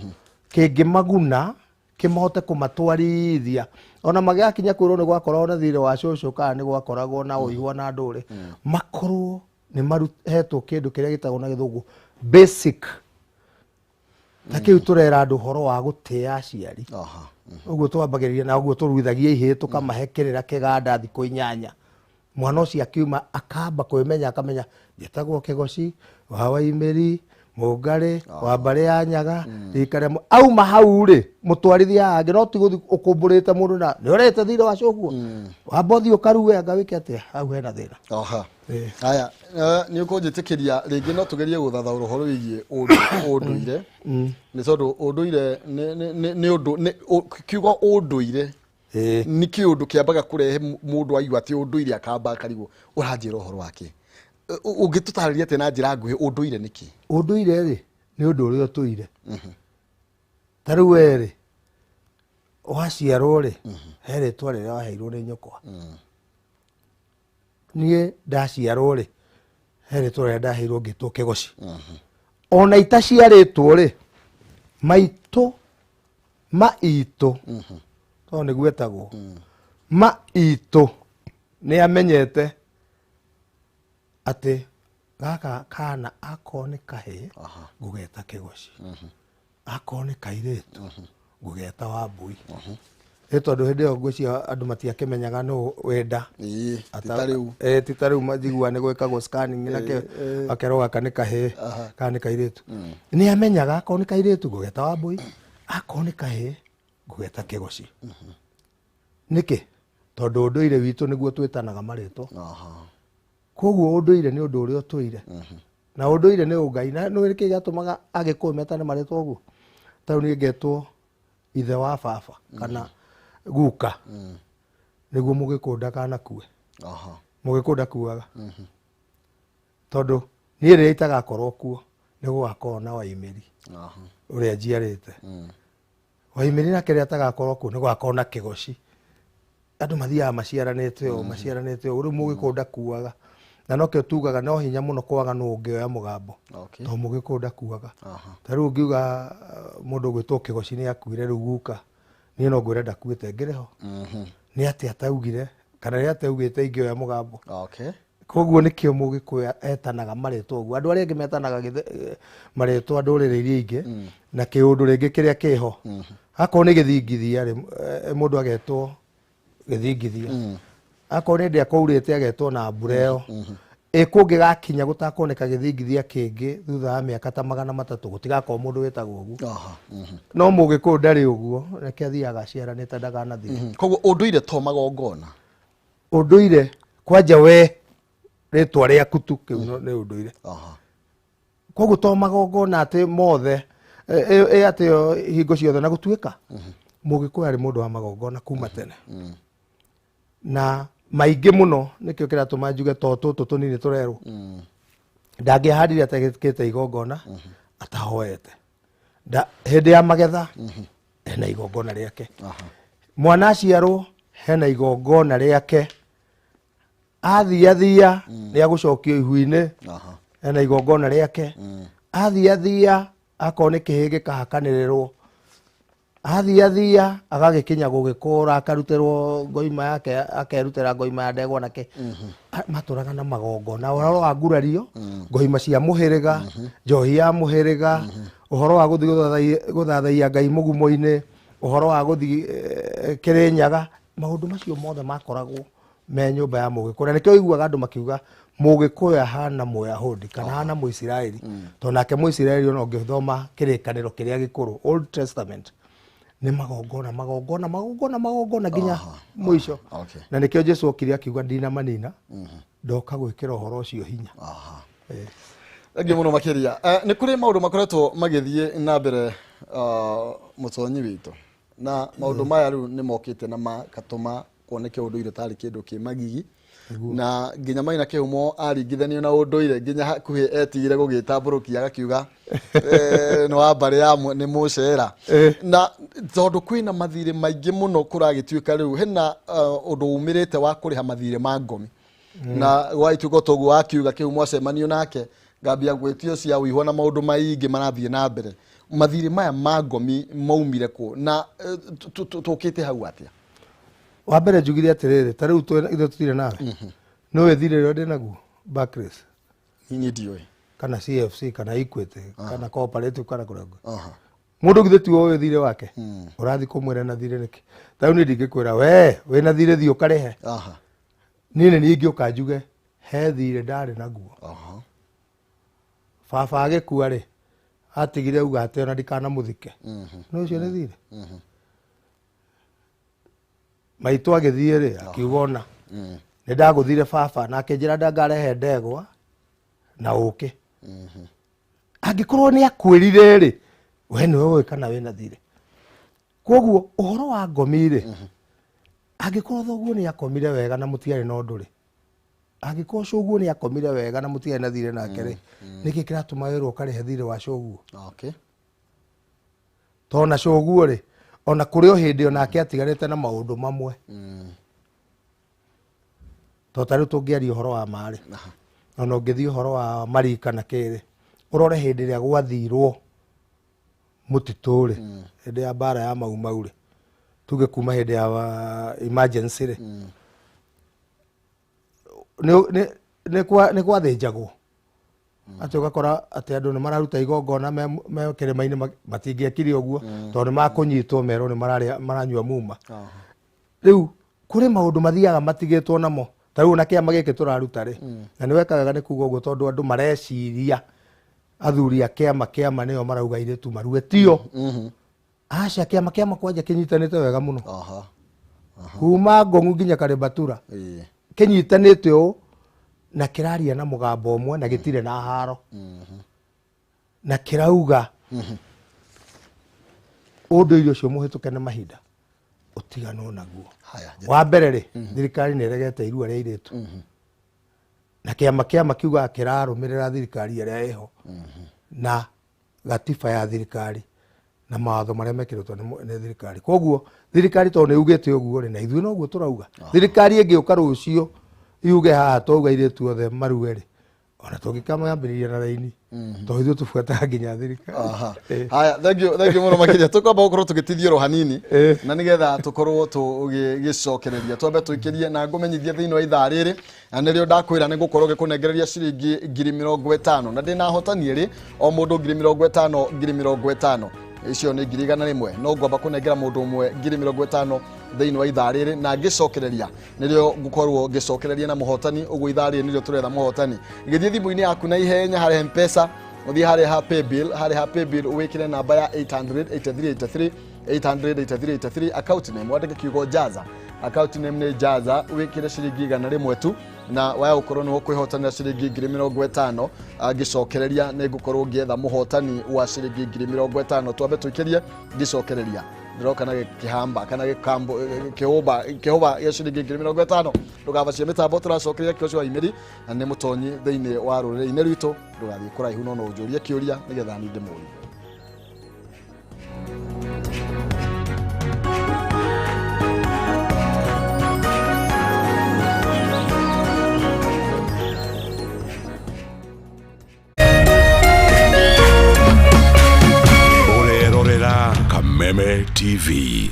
kĩngĩmaguna, kĩmahote kũmatwarithia ona magĩgakinya kwĩrwo nĩ gwakoragwo na thirĩ wa cũcũ kana nĩ gwakoragwo na ũihwa na ndũrĩ, makorwo nĩ mahetwo kĩndũ kĩrĩa gĩtagwo na gĩthũngũ basic, ta kĩu tũrera andũ ũhoro wa gũtĩa aciari. Ũguo twambagĩrĩria na ũguo tũruithagia ihĩĩ, tũkamahe kĩrĩra kĩganda thikũ 8, mwana ũcio akiuma akamba kwĩmenya, akamenya njĩtagwo Kĩgoci wa Waimĩri Mũngarĩ wa mbarĩ ya Nyaga rika rĩa auma hau rĩ, mũtwarithia hangĩ, no ti gũthiĩ ũkũmbũrĩte mũndũ na nĩ ũrĩte thirĩ wa cũguo, wamba ũthiĩ ũkarue anga wĩke atĩa, hau hena thĩna. Haya, nĩ ũkũnjĩtĩkĩria rĩngĩ no tũgerie gũthathaũra ũhoro wĩgiĩ ũndũire, nĩ tondũ ũndũire nĩ ũndũ kiugo ũndũire nĩ kĩũndũ kĩambaga kũrehe mũndũ aigua atĩ ũndũire akamba akarigwo ũranjĩra ũhoro wake. Ũngĩtũtarĩria atĩa na njĩra nguhĩ ũndũire nĩ kĩ? Ũndũire rĩ, nĩ ũndũ ũrĩa ũtũire. Ta rĩu we rĩ, waciarwo rĩ, he rĩtwa rĩrĩa waheirwo nĩ nyũkwa. Niĩ ndaciarwo rĩ, he rĩtwa rĩrĩa ndaheirwo ngĩtwo Kĩgoci. Ona itaciarĩtwo rĩ, maitũ maitũ, tondũ nĩguo etagwo, maitũ nĩ amenyete atĩ gaka kana akorwo nĩ kahĩĩ ngũgeta Kĩgoci, akorwo nĩ kairĩtu ngũgeta Wambui. Ĩ tondũ hĩndĩ ĩyo ngwĩciria andũ matiakĩmenyaga nũ wenda. Ĩĩ, ti ta rĩu. Ti ta rĩu majigua nĩ gwĩkagwo scanning na kĩ akerwo gaka nĩ kahĩĩ kana nĩ kairĩtu. Nĩ amenyaga akorwo nĩ kairĩtu ngũgeta Wambui, akorwo nĩ kahĩĩ ngũgeta Kĩgoci. Nĩkĩ? Tondũ ũndũire witũ nĩguo twĩtanaga marĩtwa. Koguo ũndũire nĩ ũndũ ũrĩa ũtũire. Na ũndũire nĩ ũngai. Na nĩ nĩkĩ gĩatũmaga Agĩkũyũ metane marĩtwa ũguo? Ta rĩu niĩ ngetwo ithe wa baba kana guka, nĩguo Mũgĩkũyũ ndakanakue. Mũgĩkũyũ ndakuaga. Tondũ niĩ rĩrĩa itagakorwo kuo nĩ gũgakorwo na Waimĩri ũrĩa njiarĩte. Waimĩri nake rĩrĩa atagakorwo kuo nĩ gũgakorwo na Kĩgoci. Andũ mathiaga maciaranĩte ũũ, maciaranĩte ũũ, rĩu Mũgĩkũyũ ndakuaga. Na nokĩo tugaga no hinya mũno kwaga nũ ũngĩoya mũgambo. Tondũ Mũgĩkũyũ ndakuaga. Ta rĩu ũngiuga mũndũ ũgwĩtwo Kĩgoci nĩ akuire rĩu guka, niĩ no ngwĩre ndakuĩte ngĩrĩ ho. Nĩ atĩa ataugire kana nĩ atĩa augĩte ingĩoya mũgambo. Koguo nĩkĩo Mũgĩkũyũ etanaga marĩtwa ũguo. Andũ arĩa angĩ metanaga marĩtwa ndũrĩrĩ iria ingĩ na kĩũndũ rĩngĩ kĩrĩa kĩho. Akorwo nĩ gĩthingithia rĩ, mũndũ agetwo gĩthingithia. Akorwo nĩ ndĩa kwaurĩte agetwo na mbura ĩyo. Ĩ kũngĩgakinya gũtakoneka gĩthingithia kĩngĩ thutha wa mĩaka ta 300 gũtigakorwo mũndũ wĩtagwo ũguo. No Mũgĩkũyũ ndarĩ ũguo, reke athiaga aciaranĩte ndakanathire. Koguo ũndũire to magongona. Ũndũire kwanja we rĩtwa rĩaku tu kĩu nĩ ũndũire. Koguo to magongona atĩ mothe, ĩ atĩ hingo ciothe na gũtuĩka Mũgĩkũyũ arĩ mũndũ wa magongona kuma tene. Na maingĩ mũno nĩkĩo kĩratũma njuge to tũtũ tũnini tũrerwo. Ndangĩahandire atekĩte igongona atahoete. Hĩndĩ ya magetha hena igongona rĩake. Mwana aciarwo hena igongona rĩake. Athiathia rĩa gũcokio ihu-inĩ hena igongona rĩake. Athiathia akorwo nĩ kĩhĩĩ gĩkahakanĩrĩrwo. Athiathia agagĩkinya gũgĩkũra akarutĩrwo ngoima yake, akerutĩra ngoima ya ndegwa nake. Matũraga na magongona. Ũhoro wa ngurario, ngoima cia mũhĩrĩga, njohi ya mũhĩrĩga, ũhoro wa gũthiĩ gũthathaiya Ngai mũgumo-inĩ, ũhoro wa gũthiĩ Kĩrĩnyaga, maũndũ macio mothe makoragwo me nyũmba ya Mũgĩkũyũ. Na nĩkĩo ũiguaga andũ makiuga Mũgĩkũyũ ahana Mũyahudi kana ahana Mũisiraeli. Tondũ nake Mũisiraeli ona ũngĩthoma kĩrĩkanĩro kĩrĩa gĩkũrũ, Old Testament, nĩ magongona, magongona, magongona, magongona nginya mũico. Na nĩkĩo Jesu okire akiuga ndinamanina, ndoka gwĩkĩra ũhoro ũcio hinya. Thengiũ mũno makĩria. Nĩ kũrĩ maũndũ makoretwo magĩthiĩ na mbere mũtonyi witũ. Na maũndũ maya rĩu nĩ mokĩte na makatũma kuoneke ũndũire tarĩ kĩndũ kĩ magigi. Na nginya Maina Kĩhumo aringithanio na ũndũire nginya hakuhĩ etigire gũgĩtambũrũkia agakiuga nĩ wa mbarĩ ya nĩ mũcera. Na tondũ kwĩna mathirĩ maingĩ mũno kũragĩtuĩka rĩu hena ũndũ umĩrĩte wa kũrĩha mathirĩ ma ngomi. Na gwagĩtuĩka toguo akiuga Kĩhumo acemanio nake ngambia gwĩtio cia ũihwa na maũndũ maingĩ marathiĩ na mbere. Mathirĩ maya ma ngomi maumire kũ na tũkĩte hau atĩa? Wa mbere njugire atĩrĩrĩ, ta rĩu ithuĩ tũtirĩ nawe. Nĩ ũĩ thirĩ ũrĩa ndĩ naguo? Barclays. Niĩ ndiũĩ. Kana CFC, kana Equity, kana Cooperative, kana kũrĩa kũngĩ. Mũndũ githĩ tiwe ũĩ thirĩ wake? Ũrathiĩ kũmwĩra na thirĩ nĩkĩ? Ta rĩu niĩ ndingĩkwĩra, we, wĩna thirĩ thiĩ ũkarĩhe. Niĩ nĩ niĩ ingĩũka njuge, he thirĩ ndarĩ naguo. Baba agĩkua rĩ, atigire auga atĩ ona ndikanamũthike. Nĩ ũcio nĩ thirĩ? Maitũ agĩthiĩ rĩ, akiuga ona. Nĩ ndagũthire baba, na akĩnjĩra ndangarehe ndegwa na ũkĩ. Angĩkorwo nĩ akwĩrire rĩ, we nĩwe ũĩ kana wĩna thirĩ. Koguo ũhoro wa ngomi rĩ, angĩkorwo thoguo nĩ akomire wega na mũtiarĩ na ũndũ rĩ, angĩkorwo cũguo nĩ akomire wega na mũtiarĩ na thirĩ nake rĩ, nĩkĩ kĩratũma wĩrwo ũkarĩhe thirĩ wa cũguo? Tondũ na cũguo rĩ, ona kũrĩ o hĩndĩ onake atiganĩte na maũndũ mamwe. Tondũ ta rĩu tũngĩaria ũhoro wa ma-rĩ, ona ũngĩthiĩ ũhoro wa marika na kĩrĩ, ũrore hĩndĩ ĩrĩa gwathirwo mũtitũ-rĩ, hĩndĩ ya mbara ya Mau Mau-rĩ, tuge kuma hĩndĩ ya emergency-rĩ, nĩ gwathĩnjagwo. Atĩ ũgakora atĩ andũ nĩ mararuta igongona me kĩrĩma-inĩ, matingĩekire ũguo tondũ nĩ makũnyitwo merwo nĩ mararĩa maranyua muma. Rĩu kũrĩ maũndũ mathiaga matigĩtwo namo. Ta rĩu ona kĩama gĩkĩ tũraruta rĩ, na nĩ weka wega nĩ kuga ũguo tondũ andũ mareciria athuri a kĩama kĩama nĩo marauga airĩtu marue, tio. Aca, kĩama kĩama kwanja kĩnyitanĩte wega mũno. Kuma Ngong'u nginya Karĩmbatura kĩnyitanĩte ũũ na kĩraria na mũgambo ũmwe na gĩtirĩ na haro na kĩrauga ũndũire ũcio mũhĩtũke nĩ mahinda ũtiganwo naguo. Wa mbere rĩ, thirikari nĩ ĩregete irua rĩa airĩtu na kĩama kĩama kiugaga kĩrarũmĩrĩra thirikari ĩrĩa ĩho na gatiba ya thirikari na mawatho marĩa mekĩrĩtwo nĩ thirikari. Koguo thirikari tondũ nĩ yugĩte ũguo rĩ, na ithuĩ noguo tũrauga. Thirikari ĩngĩũka rũciũ yuge haha twauga airĩtu othe marue rĩ, ona tũngĩkamambĩrĩria na raini tondũ ithuĩ tũbuataga nginya thirikari. Haya, thank you, thank you mũno makĩria. Tũkwamba gũkorwo tũgĩtithio ro hanini na nĩgetha tũkorwo tũgĩgĩcokereria, twambe tũikĩrie na ngũmenyithie thĩinĩ wa ithaa rĩrĩ na nĩrĩo ndakwĩra nĩ ngũkorwo ngĩkũnengereria ciringi 50,000 na ndĩna ahotani erĩ, o mũndũ 50,000 50,000, icio nĩ 100,000. No ngwamba kũnengera mũndũ ũmwe 50,000 thĩinĩ wa ithaa rĩrĩ na ngĩcokereria nĩrĩo ngũkorwo ngĩcokereria na mũhotani. Ũguo ithaa rĩrĩ nĩrĩo tũretha mũhotani. Gĩthiĩ thimũ-inĩ yaku na ihenya harĩa M-Pesa, ũthiĩ harĩa ha paybill, harĩa ha paybill wĩkĩre namba ya 800 83 83 800 83 83, account name wandĩke kiugo Jaza, account name nĩ Jaza, wĩkĩre ciringi 100 tu na waya gũkorwo nĩ ũkwĩhotanĩra ciringi 50,000. Ngĩcokereria nĩ ngũkorwo ngĩetha mũhotani wa ciringi 50,000. Twambe tũikĩrie, ngĩcokereria ndĩroka na kĩhamba kana gĩkambo kĩhũba kĩhũba gĩa ciringi 50,000. Ndũgabacie mĩtambo, tũracokeria kĩocio wa imĩri na nĩ mũtonyi thĩinĩ wa rũrĩrĩ-inĩ rwitũ. Ndũgathiĩ kũraihu no no ũnjũrie kĩũria nĩgetha niĩ ndĩmũrie. Ũrerorera Kameme TV.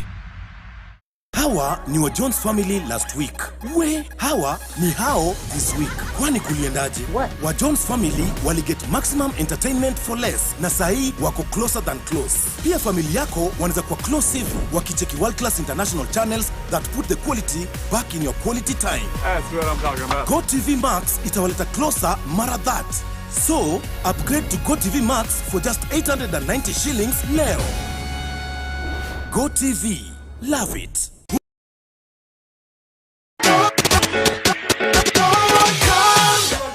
Hawa ni wa Jones family last week. We, hawa ni hao this week. Kwani kuliendaje? Wa Jones family waliget maximum entertainment for less na sahii wako closer than close. Pia family yako wanaweza kuwa close hivi wakicheki world class international channels that put the quality back in your quality time. That's what I'm talking about. Go TV Max itawaleta closer mara that. So, upgrade to Go TV Max for just 890 shillings leo. Go TV. Love it.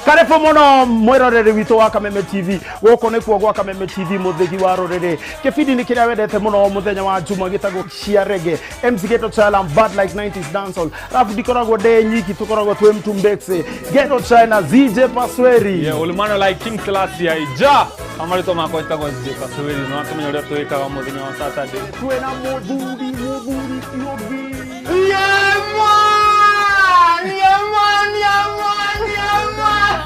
Karibu muno mwiroreri witũ wa Kameme TV. Gũkũ nĩkuo gwa Kameme TV, mũthĩgi wa rũrĩrĩ. Kĩbindi nĩ kĩrĩa wendete mũno mũthenya wa Juma, gĩtagwo cia rege MC Ghetto Child, bad like 90s dancehall. Alafu ndikoragwo ndĩ nyiki, tũkoragwo twĩ Mtumbexi, Ghetto China, ZJ Pasweri. Yeah, Ulimano like King Selassie ja. Amarĩtwa makwa njĩtagwo ZJ Pasweri, no akĩmenya ũrĩa twĩkaga mũthenya wa Saturday. Twĩna mũthuri Kĩũgi. Yeah, man! Yeah, man! Yeah, man! Yeah, man!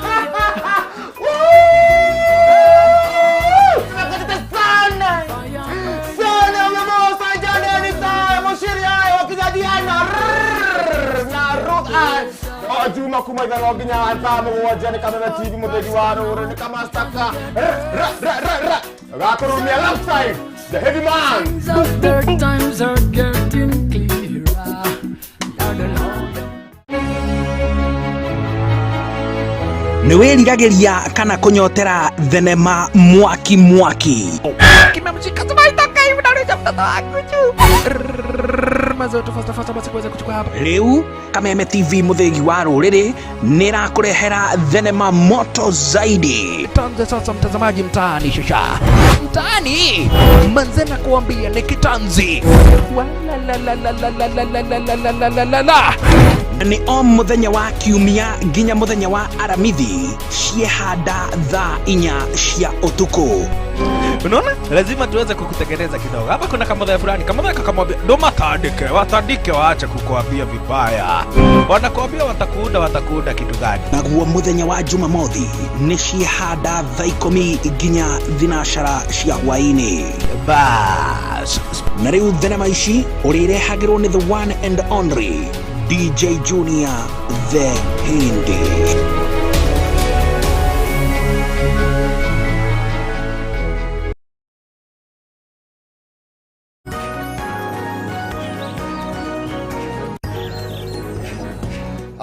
Woo! Nakatete sana! Sana mama sajada ni tayo mushiria wakijadiana na Ruth Ann. O Juma kuma ithano nginya thaa 7 nĩ Kameme TV, mũthĩgi wa rũrĩ nĩ kamastaka ra ra ra ra gakũrumia alongside the heavy man. Their times are getting clearer. Lord, Lord. Nĩ wĩriragĩria kana kũnyotera thenema mwaki mwaki? Kimemshika tumaitaka hivi na mtoto wangu juu. Mazoto fasta fasta basi kuweza kuchukua hapa. Rĩu Kameme TV, mũthĩgi wa rũrĩrĩ, nĩ ĩrakũrehera thenema moto zaidi. Tuanze sasa mtazamaji, mtaani shasha. Mtaani manze na kuambia ni kitanzi. Wala la la la la la la la la la la la la la. Nĩ o mũthenya wa Kiumia nginya mũthenya wa Aramithi, ciehanda thaa 4 cia ũtukũ. Unaona, lazima tuweze kukutengeneza kidogo. Hapa kuna kamodhe fulani, kamodhe kakamwambia ndo matandike, watandike, waache kukuambia vibaya. Wanakuambia watakuunda, watakuunda kitu gani? Naguo muthenya wa Jumamothi nĩ ciehanda thaa ikũmi nginya thinacara cia hwaĩ-inĩ. Bas, na rĩu thenema ici ũrĩrehagĩrwo nĩ the one and only DJ Junior the Hindi.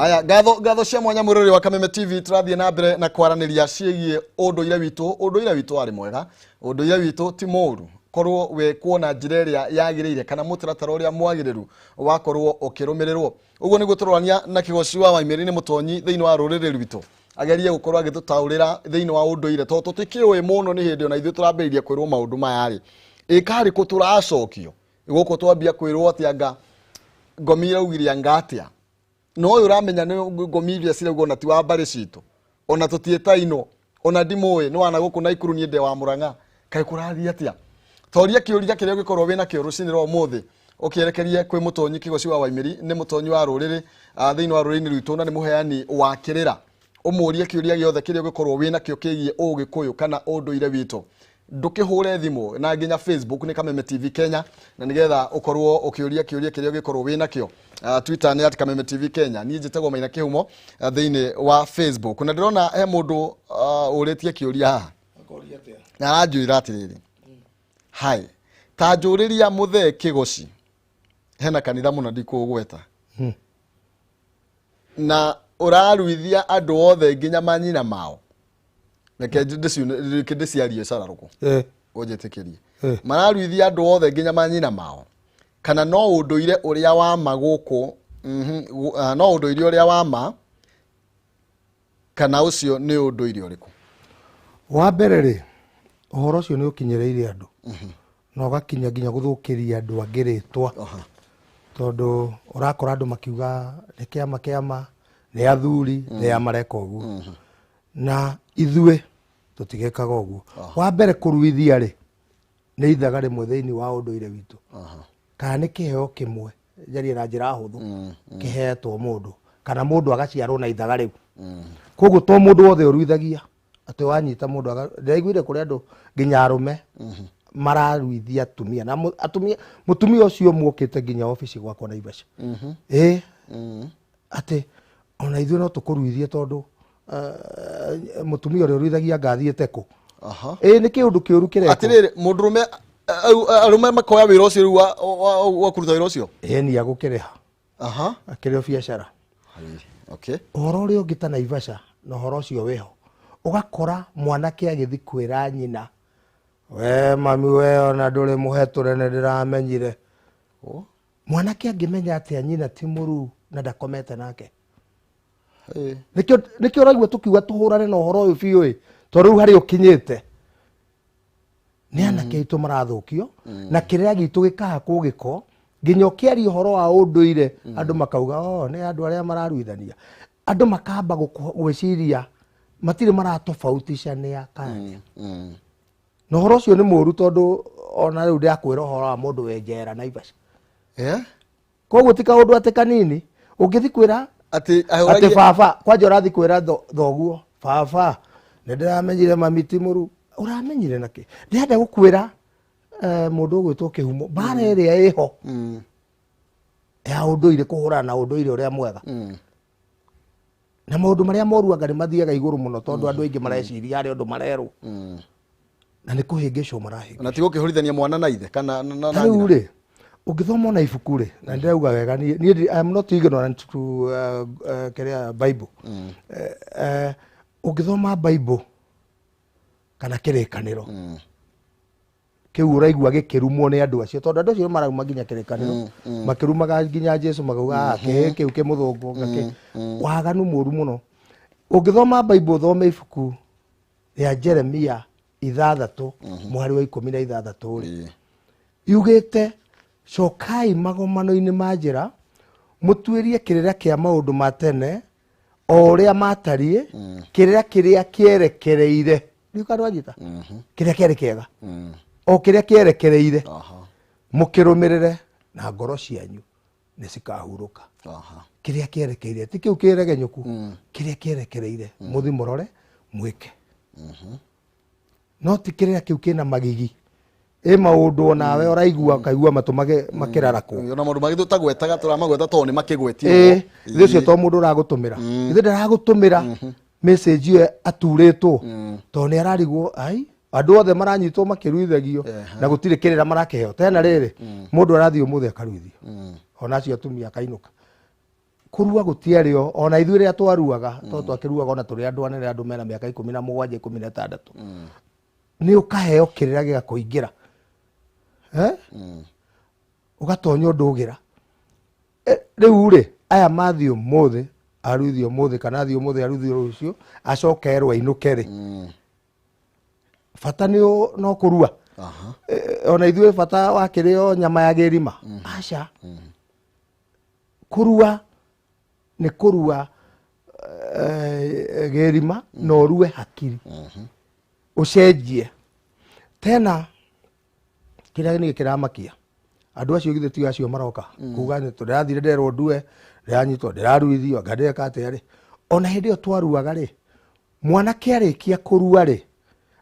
Aya, ngatho ngatho cia mwanya mwĩroreri wa Kameme TV, tũrathiĩ na mbere na kwaranĩria ciĩgiĩ ũndũire witũ. Ũndũire witũ warĩ mwega, ũndũire witũ ti mũũru korwo wekwo na njĩra ĩrĩa yagĩrĩire kana mũtaratara ũrĩa mwagĩrĩru wakorwo ũkĩrũmĩrĩrwo. Ũguo nĩguo tũrorania na Kĩgoci wa Waimĩrĩ, nĩ mũtonyi thĩinĩ wa rũrĩrĩ rwitũ, agerie gũkorwo agĩtũtaũrĩra thĩinĩ wa ũndũire, tondũ tũtikĩũĩ mũno. Nĩ hĩndĩ ona ithuĩ tũrambĩrĩria kwĩrwo maũndũ maya rĩ, ĩkarĩ kũ tũracokio gũkũ twambia kwĩrwo atĩ anga ngomi iraugire anga atĩa, no ũyũ ũramenya nĩ ngomi iria ciraugwo na ti wa mbarĩ citũ, ona tũtiĩtainwo, ona ndimũĩ nĩ wana gũkũ Naikuru, niĩ ndĩ wa Mũrang'a. Kaĩ kũrathiĩ atĩa? Toria kĩũria kĩrĩa ũngĩkorwo wĩna kĩo rũcinĩ rwa ũmũthĩ ũkĩerekerie kwĩ mũtonyi Kĩgoci wa Waimĩri. Nĩ mũtonyi wa rũrĩrĩ thĩinĩ wa rũrĩrĩ rwitũ na nĩ mũheani wa kĩrĩra. Ũmũrie kĩũria gĩothe kĩrĩa ũngĩkorwo wĩna kĩo kĩgiĩ ũgĩkũyũ kana ũndũire witũ. Ndũkĩhũre thimũ na nginya Facebook nĩ Kameme TV Kenya, na nĩgetha ũkorwo ũkĩũria kĩũria kĩrĩa ũngĩkorwo wĩna kĩo. Twitter nĩ @KamemeTV Kenya. Niĩ njĩtagwo Maina Kĩhumo thĩinĩ wa Facebook, na ndĩrona he mũndũ ũrĩtie kĩũria haha na aranjũrĩra atĩrĩrĩ, hai, ta njũrĩria mũthee Kĩgoci, hena kanitha mũno ndikũgweta na ũraruithia andũ othe nginya manyina mao. Reke reke ndĩciarie cararũkũ, ũnjĩtĩkĩrie. Mararuithia andũ othe nginya manyina mao, kana no ũndũire ũrĩa wa ma gũkũ, no ũndũire ũrĩa wa ma, kana ũcio nĩ ũndũire ũrĩkũ? Wa mbere rĩ, ũhoro ũcio nĩ ũkinyĩrĩire andũ na ũgakinya nginya gũthũkĩria andũ angĩ rĩtwa, tondũ ũrakora andũ makiuga nĩ kĩama kĩama, nĩ athuri nĩ a mareka ũguo, na ithuĩ tũtigĩkaga ũguo. Wa mbere, kũruithia rĩ, nĩ ithaga rĩmwe thĩinĩ wa ũndũire witũ, kana nĩ kĩheo kĩmwe, njarie na njĩra hũthũ, kĩheetwo mũndũ, kana mũndũ agaciarwo na ithaga rĩu. Koguo to mũndũ wothe ũruithagia atĩ wanyita mũndũ ndĩraiguire kũrĩ andũ nginya arũme mararuithia atumia na atumia, mũtumia ũcio muokĩte nginya obici gwakwa Naivasha, ĩ atĩ ona ithuĩ no tũkũruithie, tondũ mũtumia ũrĩa ũruithagia ngathiĩte kũ? Ĩ nĩ kĩũndũ kĩũru kĩrekwo. Atĩrĩrĩ, mũndũrũme, arũme makoya wĩra ũcio rĩu wa kũruta wĩra ũcio? Ĩ ni agũkĩrĩha, akĩrĩ o biacara. Ũhoro ũrĩa ũngĩ ta Naivasha na ũhoro ũcio wĩho, ũgakora mwanake agĩthiĩ kwĩra nyina, "We mami, we ona ndũrĩ mũhetũre, nĩ ndĩramenyire." Mwanake angĩmenya atĩa nyina ti mũruu na ndakomete nake? Nĩkĩo ũraigua tũkiuga tũhũrane na ũhoro ũyũ biũ, ĩ tondũ rĩu harĩa ũkinyĩte nĩ anake aitũ marathũkio na kĩrĩa gitũ gĩkahakwo gĩko, nginya ũkĩaria ũhoro wa ũndũire andũ makauga, "Oh, nĩ andũ arĩa mararuithania." Andũ makamba gwĩciria matirĩ maratofautisha nĩ akania, na ũhoro ũcio nĩ mũũru, tondũ ona rĩu ndĩrakwĩra ũhoro wa mũndũ wĩ njera Naivasha. Koguo ti kaũndũ atĩ kanini ũngĩthi kwĩra atĩ atĩ baba, kwanja ũrathi kwĩra thoguo, "Baba, nĩ ndĩramenyire mami ti mũru." Ũramenyire nakĩ? Ndĩrenda gũkwĩra mũndũ ũgwĩtwo Kĩhumo, mbara ĩrĩa ĩho ya ũndũire, kũhũrana na ũndũire ũrĩa mwega na maũndũ marĩa moru, anga nĩ mathiaga igũrũ mũno, tondũ andũ aingĩ mareciria harĩ ũndũ marerwo na nĩ kũhĩngĩcwo marahĩngĩcwo. Na ti gũkĩhũrithania mwana na ithe kana na Ta rĩu nyina. Rĩ, ũngĩthoma ona ibuku rĩ, na ndĩrauga wega, niĩ I am not ignorant to kĩrĩa Bible. Ũngĩthoma Bible kana Kĩrĩkanĩro kĩu ũraigua gĩkĩrumwo nĩ andũ acio, tondũ andũ acio marauma nginya Kĩrĩkanĩro, makĩrumaga nginya Jesu, makauga, "Ah, kĩhĩ kĩu kĩmũthũngũ ngakĩ waganu mũru mũno." Ũngĩthoma Bible, ũthome ibuku rĩa Jeremia 6 mũhari wa 16 rĩ, yugĩte, "Cokai magomano-inĩ ma njĩra, mũtuĩrie kĩrĩra kĩa maũndũ ma tene o ũrĩa matariĩ, kĩrĩra kĩrĩa kĩerekereire Ndiũĩ kana nĩwanyita kĩrĩa kĩarĩ kĩega o kĩrĩa kĩerekereire mũkĩrũmĩrĩre na ngoro cianyu nĩ cikahurũka. Kĩrĩa kĩerekeire ti kĩu kĩregenyũku, kĩrĩa kĩerekereire mũthi mũrore mwĩke, no ti kĩrĩa kĩu kĩna magigi ĩ maũndũ onawe ũraigua ũkaigua matũ makĩrarakwo. Ona maũndũ mangĩ tũtagwetaga tũramagweta tondũ nĩ makĩgwetie. Ĩ ithuĩ ũcio to mũndũ ũragũtũmĩra, ithuĩ ndaragũtũmĩra message ĩyo aturĩtwo tondũ nĩ ararigwo ai andũ othe maranyitwo makĩruithagio na gũtirĩ kĩrĩra marakĩheo. Tena rĩrĩ mũndũ arathiĩ ũmũthĩ akaruithio ona acio atumia akainũka kũrua gũtiarĩ o ona ithuĩ rĩrĩa twaruaga tondũ twakĩruaga ona tũrĩ andũ anene andũ mena mĩaka 17 16 nĩ ũkaheo kĩrĩra gĩgakũingĩra ũgatonya ũndũgĩra. Rĩu rĩ aya mathiĩ ũmũthĩ aruithio ũmũthĩ kana athiĩ ũmũthĩ aruithio rũciũ acoke erwo ainũke rĩ bata nĩ no kũrua. Ona ithuĩ bata wakĩrĩ o nyama ya gĩrima aca kũrua nĩ kũrua gĩrima na ũrue hakiri ũcenjie. Tena kĩrĩa nĩ kĩramakia andũ acio githĩ ti acio maroka kuga nĩ tũrathire nderwo ndue ndĩranyitwo ndĩraruithio anga ndĩreka atĩa rĩ ona hĩndĩ ĩyo twaruaga rĩ mwanake arĩkia kũrua rĩ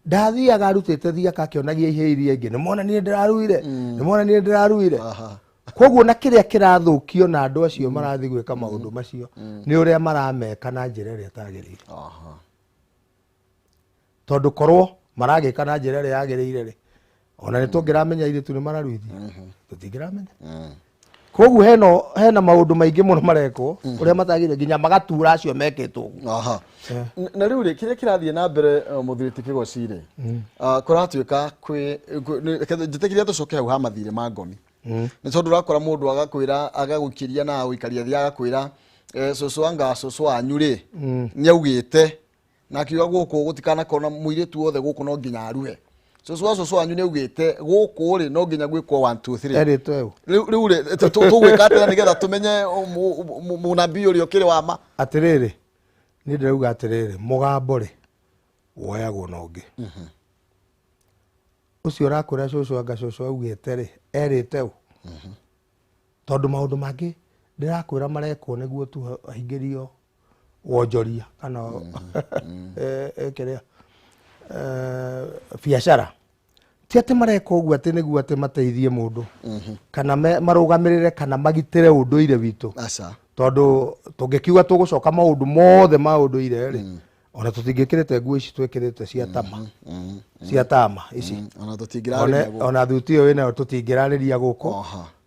ndathiaga arutĩte thiaka akĩonagia ihĩĩ iria ingĩ nĩmona niĩ ndĩraruire nĩmona niĩ ndĩraruire. Koguo na kĩrĩa kĩrathũkio na andũ acio marathiĩ gwĩka maũndũ macio nĩ ũrĩa marameka na njĩra ĩrĩa ĩtagĩrĩire. Tondũ korwo maragĩka na njĩra ĩrĩa yagĩrĩire rĩ ona nĩ tũngĩramenya airĩtu nĩ mararuithio tũtingĩramenya. Koguo hena maũndũ maingĩ mũno marekwo ũrĩa matagĩrĩire nginya magatura acio mekĩtwo ũguo. Na rĩu rĩ kĩrĩa kĩrathiĩ na mbere mũthuri ti Kĩgoci rĩ kũratuĩka kwĩ njĩtĩkĩria tũcoke hau ha mathirĩ ma ngomi nĩ tondũ ũrakora mũndũ agakwĩra agagũikĩria na agũikaria thĩ agakwĩra cũcũ anga cũcũ wanyu rĩ nĩ augĩte na akiuga gũkũ gũtikanakorwo na mũirĩtu wothe gũkũ no nginya arue. Cũcũ wa cũcũ wanyu nĩ augĩte gũkũ rĩ no nginya gwĩkwo 1 2 3 erĩtwo ũ rĩu rĩ tũgwĩka atĩa nĩgetha tũmenye mũnabii ũrĩa ũkĩrĩ wa ma? Atĩrĩrĩ niĩ ndĩrauga atĩrĩrĩ mũgambo rĩ woyagwo na ũngĩ ũcio ũrakwĩra cũcũ anga cũcũ augĩte rĩ erĩte ũ tondũ maũndũ mangĩ ndĩrakwĩra marekwo nĩguo tu ahingĩrio wonjoria kana kĩrĩa biacara ti atĩ mareka ũguo atĩ nĩguo atĩ mateithie mũndũ kana marũgamĩrĩre kana magitĩre ũndũire witũ tondũ tũngĩkiuga tũgũcoka maũndũ mothe ma ũndũire rĩ ona tũtingĩkĩrĩte nguo ici twĩkĩrĩte cia tama cia tama ici ona thuti ĩyo wĩnayo tũtingĩrarĩria gũkũ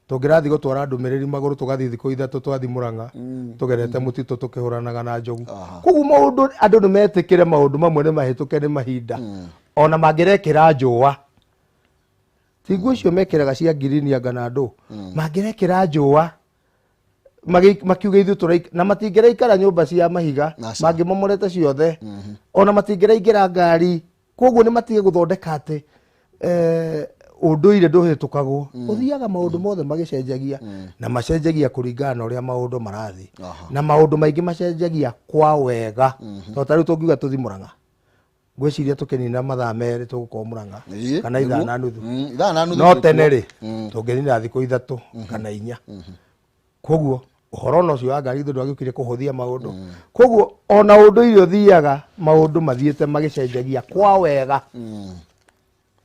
tũngĩrathiĩ gũtwara ndũmĩrĩri magũrũ tũgathiĩ thikũ ithatũ twathiĩ Mũrang'a tũgerete mũtitũ tũkĩhũranaga na njogu. Koguo maũndũ andũ nĩ metĩkĩre maũndũ mamwe nĩ mahĩtũke nĩ mahinda ona mangĩrekĩra njũa ti nguo icio mekĩraga cia ngirini anga na ndũ mangĩrekĩra njũa makiuga ithuĩ tũraikara na matingĩraikara nyũmba cia mahiga mangĩmomorete ciothe ona matingĩraingĩra ngari. Koguo nĩ matige gũthondeka atĩ ũndũire ndũhĩtũkagwo ũthiaga maũndũ mothe magĩcenjagia na macenjagia kũringana na ũrĩa maũndũ marathiĩ na maũndũ maingĩ macenjagia kwa wega tondũ ta rĩu tũngiuga tũthiĩ Mũrang'a ngwĩciria tũkĩnina mathaa merĩ tũgũkorwo Mũrang'a kana ithaa na nuthu no tene rĩ tũngĩnina thikũ 3 kana 4. Koguo ũhoro ona ũcio wa ngari ithuĩ ndwagĩũkire kũhũthia maũndũ. Koguo ona ũndũire ũthiaga maũndũ mathiĩte magĩcenjagia kwa wega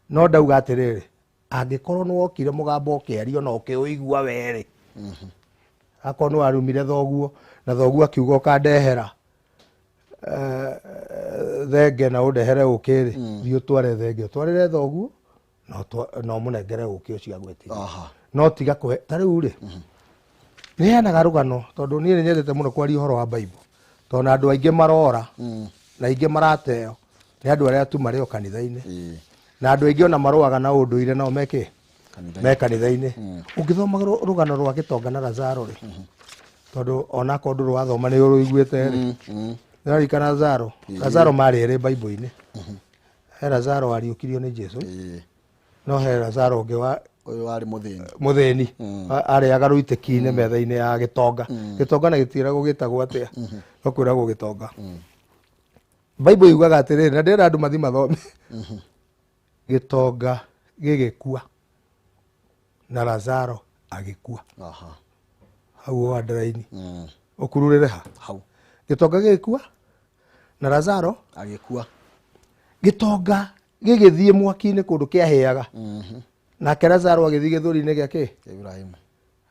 no ndauga atĩrĩrĩ angĩkorwo nĩ wokire mũgambo ũkĩario na ũkĩũigua werĩ akorwo nĩ warumire thoguo na thoguo akiuga ũkandehera thenge na ũndehere ũkĩ rĩ thiĩ ũtware thenge ũtwarĩre thoguo na ũmũnengere ũkĩ ũcio agwĩtirie no tiga kũhe ta rĩu rĩ nĩ heanaga rũgano tondũ niĩ nĩ nyendete mũno kwaria ũhoro wa Bible tondũ na andũ aingĩ marora na aingĩ marateo nĩ andũ arĩa tu marĩ o kanitha-inĩ na andũ aingĩ ona marũaga na ũndũire nao mekĩ me kanitha-inĩ. Ũngĩthoma rũgano rwa Gĩtonga na Lazaro rĩ tondũ onakorwo ndũrĩ wathoma nĩ ũrũiguĩte rĩ nĩũraririkana Lazaro Lazaro marĩ erĩ Bible-inĩ he Lazaro wariũkirio nĩ Jesũ no he Lazaro ũngĩ wa ũyũ warĩ mũthĩni arĩaga rũitĩki-inĩ metha-inĩ ya Gĩtonga. Gĩtonga na gĩtiĩragwo gĩtagwo atĩa no kwĩragwo Gĩtonga. Bible yugaga atĩrĩrĩ na ndĩrenda andũ mathi mathome. Gĩtonga gĩgĩkua na Lazaro agĩkua. Aha. Hau o underline. Ũkururĩre ha? Hau. Gĩtonga gĩgĩkua na Lazaro agĩkua. Gĩtonga gĩgĩthiĩ mwaki-inĩ kũndũ kĩahĩaga. Nake Lazaro agĩthiĩ gĩthũri-inĩ gĩa kĩ? Ibrahimu.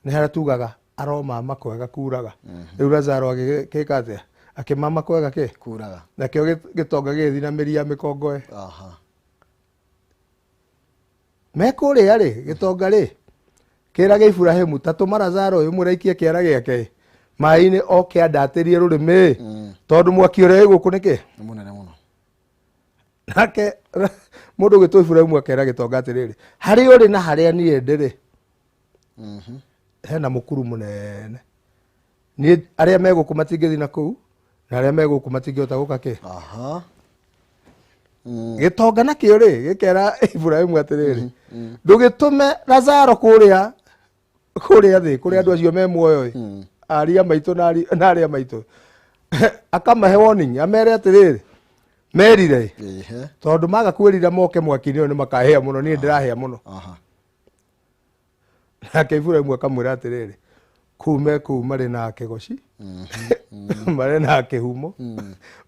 Nĩ harĩa tugaga aromama kwega kuraga. Rĩu Lazaro agĩkĩka atĩa? Akĩmama kwega kĩ? Kuraga. Nakĩo gĩtonga gĩgĩthiĩ na mĩri ya mĩkongoe. Aha. Me kũrĩa rĩ, gĩtonga rĩ, kĩrage Ibrahimu ta tũma Lazaro ũyũ mũraikie kĩara gĩake maĩ-inĩ oke andatĩrie rũrĩmĩ tondũ mwaki ũrĩa wĩ gũkũ nĩkĩ? Nĩ mũnene mũno. Nake mũndũ ũgĩtwo Ibrahimu akera gĩtonga atĩrĩrĩ, harĩa ũrĩ na harĩa niĩ ndĩrĩ hena mũkuru mũnene. Niĩ arĩa me gũkũ matingĩthiĩ na kũu na arĩa me gũkũ matingĩhota gũka kĩ. Aha. Gĩtonga nakĩo rĩ gĩkera Ibrahimu atĩrĩrĩ, ndũgĩtũme Lazaro kũrĩa kũrĩa thĩ kũrĩa andũ acio me muoyo ĩ, aria maitũ na arĩa maitũ. Akamahe warning amere atĩrĩrĩ, merire tondũ maga kwĩrira moke mwaki-inĩ ũyũ nĩ makahĩa mũno, niĩ ndĩrahĩa mũno. Aha. Nake Ibrahimu akamwĩra atĩrĩrĩ, kũu me kũu marĩ na kĩgoci, marĩ na kĩhumo,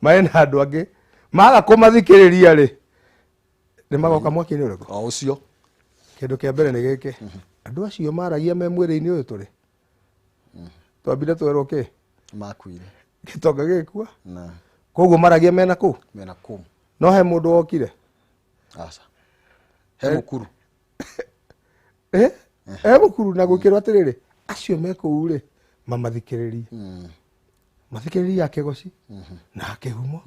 marĩ na andũ angĩ maga kũmathikĩrĩria rĩ, nĩ magoka mwaki-inĩ ũrĩkũ? O ũcio. Kĩndũ kĩa mbere nĩ gĩkĩ, andũ acio maragia me mwĩrĩ-inĩ ũyũ tũrĩ, twambire twerwo kĩ? Makuire. Gĩtonga gĩgĩkua. Na. Koguo maragia mena kũu? Mena kũu. No he mũndũ wokire? Aca. He mũkuru. He mũkuru na gwĩkĩrwo atĩrĩrĩ, acio me kũu rĩ, mamathikĩrĩrie. Mathikĩrĩrie a kĩgoci na kĩhumo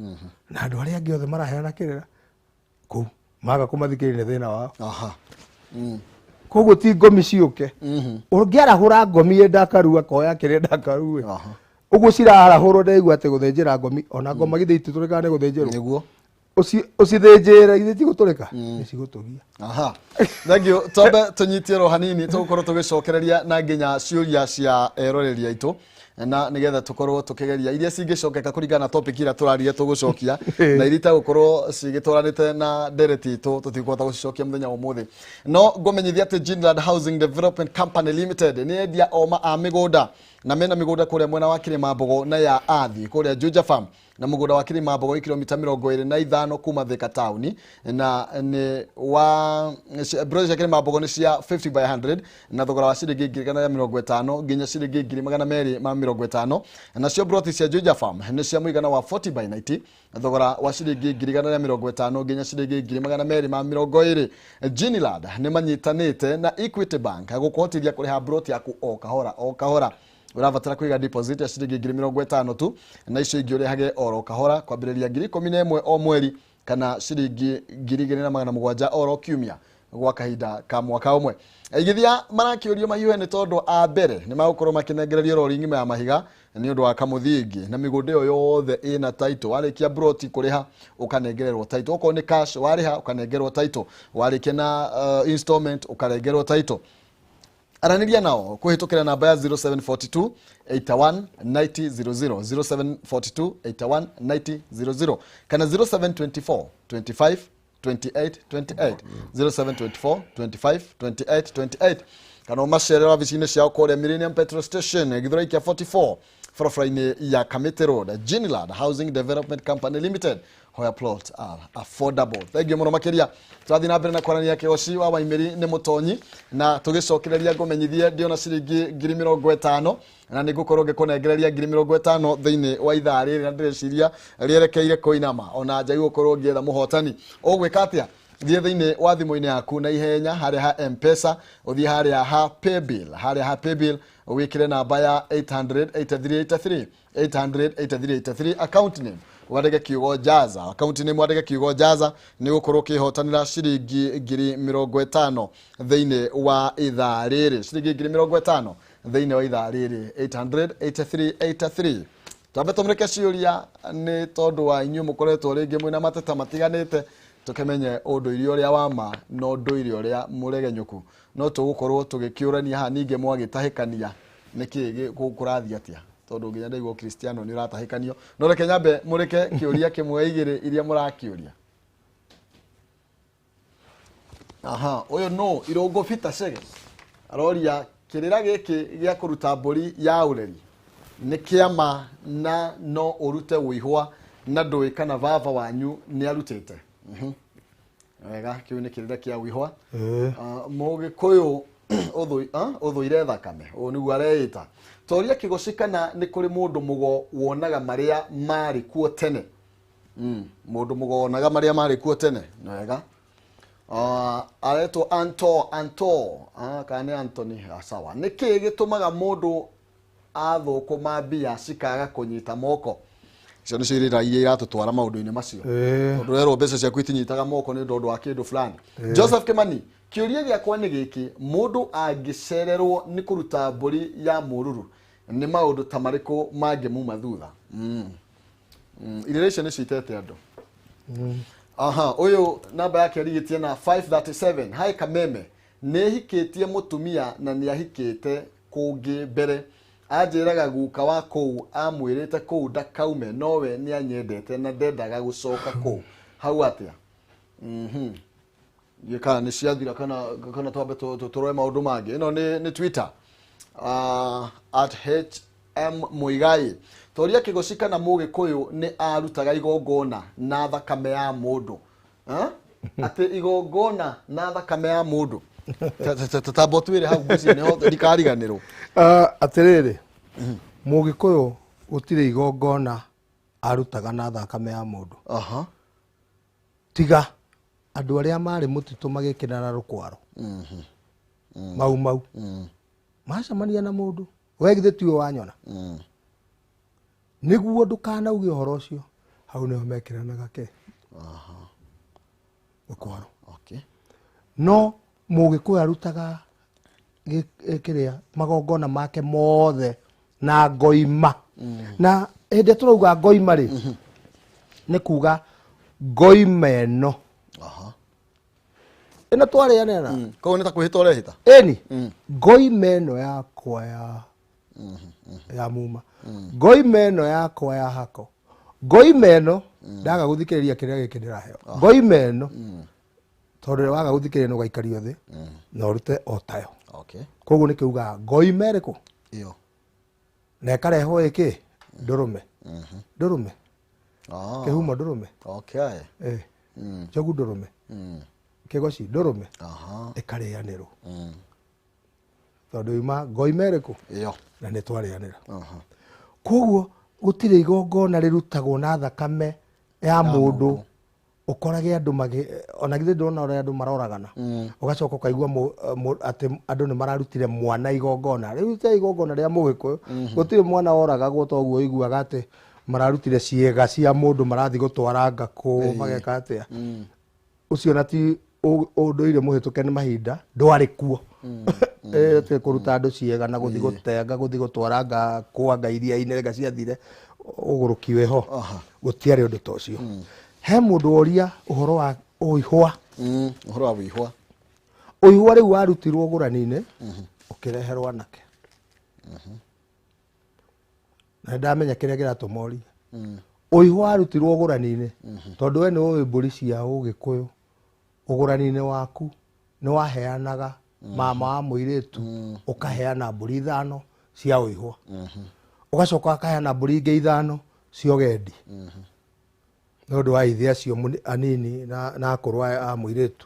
na andũ arĩa angĩ othe maraheana kĩrĩra kũu, maga kũmathikĩrĩria nĩ thĩna wao. Aha. Koguo ti ngomi ciũke. Ũngĩarahũra ngomi ĩ ndakaru akoya kĩrĩa ndakaru ĩ. Ũguo cirarahũrwo ndaigua atĩ gũthĩnjĩra ngomi, ona ngoma githĩ ititũrĩkaga nĩ gũthĩnjĩrwo. Nĩguo. Ũcithĩnjĩre githĩ tigũtũrĩka? Nĩ cigũtũgia. Aha. Thank you. Twambe tũnyitie ro hanini tũgũkorwo tũgĩcokereria na nginya ciũria cia eroreri aitũ na nĩgetha tũkorwo tũkĩgeria iria cingĩcokeka kũringana na topic iria tũraria tũgũcokia na iria itagũkorwo cigĩtwaranĩte na ndereti itũ tũtikũhota gũcicokia mũthenya wa ũmũthĩ. No ngũmenyithia atĩ Ginland Housing Development Company Limited nĩ endia oma a mĩgũnda na mena mĩgũnda kũrĩa mwena wa Kĩrĩma-Mbogo na ya Athi kũrĩa Juja Farm na mũgũnda wa Kĩrĩma-Mbogo i kilomita 25 kuma Thika taũni na nĩ wa brochure cia Kĩrĩma-Mbogo nĩ cia 50 by 100 na thogora wa ciringi 150,000 nginya ciringi 250,000. Nacio broti cia Juja Farm nĩ cia mũigana wa 40 by 90 thogora wa ciringi 150,000 nginya ciringi 220,000. Ginland nĩ manyitanĩte na Equity Bank gũkũhotithia kũrĩha broti yaku o kahora o kahora. Ũrabatara kũiga deposit ya ciringi 50,000 tu na icio ingĩ ũrĩhage oro kahora kwambĩrĩria 11,000 o mweri kana ciringi 2,700 oro kiumia gwa kahinda ka mwaka ũmwe. Aigithia marakĩũrio mahiũhe nĩ tondũ a mbere nĩ magũkorwo makĩnengererio rori ng'ima ya mahiga nĩ ũndũ wa kamũthingi na mĩgũnda ĩyo yothe ĩna title. Warĩkia broti kũrĩha ũkanengererwo title, okorwo nĩ cash warĩha ũkanengerwo title, warĩkia na installment ũkanengerwo title. Aranĩria nao kũhĩtũkĩra namba ya 0742 81 90 00, 0742 81 90 00 kana 0724 25 28 28, 0724 25 28 28 kana ũmacerere wabici-inĩ ciao kũrĩa Millennium Petrol Station Githurai kĩa 44 barabara-inĩ ya Kamiti Road. Ginland Housing Development Company Limited, where plots are affordable. Thank you mũno makĩria. Tũrathiĩ na mbere na kwaranĩria kĩgoci wa Waimĩri nĩ mũtonyi na tũgĩcokereria ngũmenyithie ndĩona ciringi 50,000 na nĩ ngũkorwo ngĩkũnengereria 50,000 thĩinĩ wa ithaa rĩrĩ na ndĩreciria rĩerekeire kũinama ona njagi gũkorwo ngĩetha mũhotani. Ũgwĩka atĩa? Thiĩ thĩinĩ wa thimũ-inĩ yaku na ihenya harĩa ha M-Pesa, ũthiĩ harĩa ha Paybill, harĩa ha Paybill wĩkĩre namba ya 800 8383, 800 8383, account name wandĩke kiugo Jaza, account name wandĩke kiugo Jaza, nĩ ũgũkorwo ũkĩhotanĩra ciringi 50,000 thĩinĩ wa ithaa rĩrĩ, ciringi 50,000 thĩinĩ wa ithaa rĩrĩ 800 8383. Twambe tũmũrĩke ciũria nĩ tondũ wa inyuĩ mũkoretwo rĩngĩ mwĩna mateta matiganĩte, tũkĩmenye ũndũire ũrĩa wa ma na ũndũire ũrĩa mũregenyũku. No tũgũkorwo tũgĩkĩũrania haha ningĩ mwagĩtahĩkania nĩkĩ kũrathiĩ atĩa. Tondũ nginya ndaigua Cristiano nĩ ũratahĩkanio. No reke nyambe mũreke kĩũria kĩmwe igĩrĩ iria mũrakĩũria. Aha, ũyũ no Irũngũ Peter Chege aroria kĩrĩra gĩkĩ gĩa kũruta mbũri ya ũreri nĩ kĩama na no ũrute ũihwa na ndũĩ kana baba wanyu nĩ arutĩte. Wega, kĩu nĩ kĩrĩra kĩa ũihwa. Mũgĩkũyũ ũthũire thakame, ũũ nĩguo areĩta. Toria Kĩgoci kana nĩ kũrĩ mũndũ mũgo wonaga marĩa marĩ kuo tene. Mũndũ mũgo wonaga marĩa marĩ kuo tene. Wega. Aretwo Anto kana nĩ Anthony. Sawa. Nĩ kĩĩ gĩtũmaga mũndũ athũkũma mbia cikaga kũnyita moko? Icio nĩcio irĩra iria iratũtwara maũndũ-inĩ macio. Tondũ werwo mbeca ciaku itinyitaga moko nĩ ũndũ wa kĩndũ fulani. Joseph Kimani, kĩũria gĩakwa nĩ gĩkĩ, mũndũ angĩcererwo nĩ kũruta mbũri ya mũruru nĩ maũndũ ta marĩkũ mangĩmuma thutha? Irĩra icio nĩcio itete andũ. Aha, ũyũ namba yake arigĩtie na 537. Hi Kameme, nĩ hikĩtie mũtumia na nĩ ahikĩte kũngĩ mbere. Anjĩraga guka wa kũu amwĩrĩte kũu ndakaume nowe nĩ anyendete na ndendaga gũcoka kũu. Hau atĩa? Kana nĩ ciathira kana twambe tũrore maũndũ mangĩ. Ĩno nĩ Twitter. At HM Muigai. Toria Kĩgoci kana Mũgĩkũyũ nĩ arutaga igongona na thakame ya mũndũ. Atĩ igongona na thakame ya mũndũ. Tamba twĩre hau ngwĩciria nĩho ndikariganĩrwo. Atĩrĩrĩ, Mũgĩkũyũ gũtirĩ igongona arutaga na thakame ya mũndũ. Tiga andũ arĩa marĩ mũtitũ magĩkĩrana rũkwaro. Mau mau. Macemania na mũndũ. We githĩ tiwe wanyona. Nĩguo ndũkanauge ũhoro ũcio, hau nĩho mekĩranaga ke. Rũkwaro. No Mũgĩkũyũ arutaga kĩrĩa magongona make mothe na ngoima. Na hĩndĩ tũrauga ngoima rĩ, nĩ kuga ngoima ĩno. Ĩno twarĩanĩra. Koguo nĩ ta kwĩhĩta ũrehĩta? Ĩni. Ngoima ĩno yakwa ya muma. Ngoima ĩno yakwa ya hako. Ngoima ĩno ndaga gũthikĩrĩria kĩrĩa gĩkĩ ndĩraheo. Ngoima ĩno tondũ waga gũthikĩrĩria nĩ ũgaikario thĩ na ũrute o tayo. Koguo nĩ kĩugaga ngoima ĩrĩkũ? Ĩyo. Na ĩkarehwo ĩkĩ? Ndũrũme. Ndũrũme. Kĩhumo ndũrũme. Njogu ndũrũme. Kĩgoci ndũrũme. Ĩkarĩanĩrwo. Tondũ yuma ngoima ĩrĩkũ? Ĩyo. Na nĩ twarĩanĩra. Koguo gũtirĩ igongona rĩrutagwo na thakame ya mũndũ ũkorage andũ ona githĩ ndũrona ũrĩa andũ maroragana. Ũgacoka ũkaigua atĩ andũ nĩ mararutire mwana igongona. Rĩu ta igongona rĩa Mũgĩkũyũ, gũtirĩ mwana woragagwo toguo ũiguaga atĩ mararutire ciĩga cia mũndũ marathiĩ gũtwara ngakũ mageka atĩa. Ũcio na ti ũndũire mũhĩtũke nĩ mahinda, ndwarĩ kuo. Atĩ kũruta andũ ciĩga na gũthiĩ gũtenga, gũthiĩ gũtwara ngakũ anga iria-inĩ nga ciathire ũgũrũki wĩho. Gũtiarĩ ũndũ ta ũcio. He mũndũ woria ũhoro wa ũihwa. Ũhoro wa ũihwa. Ũihwa rĩu warutirwo ũgũrani-inĩ, ũkĩreherwo anake. Na ndamenya kĩrĩa kĩratũma ũrie. Ũihwa warutirwo ũgũrani-inĩ, tondũ we nĩ ũĩ mbũri cia Ũgĩkũyũ. Ũgũrani-inĩ waku nĩ waheanaga mama wa mũirĩtu, ũkaheana mbũri ithano cia ũihwa. Ũgacoka ũkaheana mbũri ingĩ ithano cia ũgendi. Nĩ ũndũ wa ithe acio anini na akũrũ a mũirĩtu.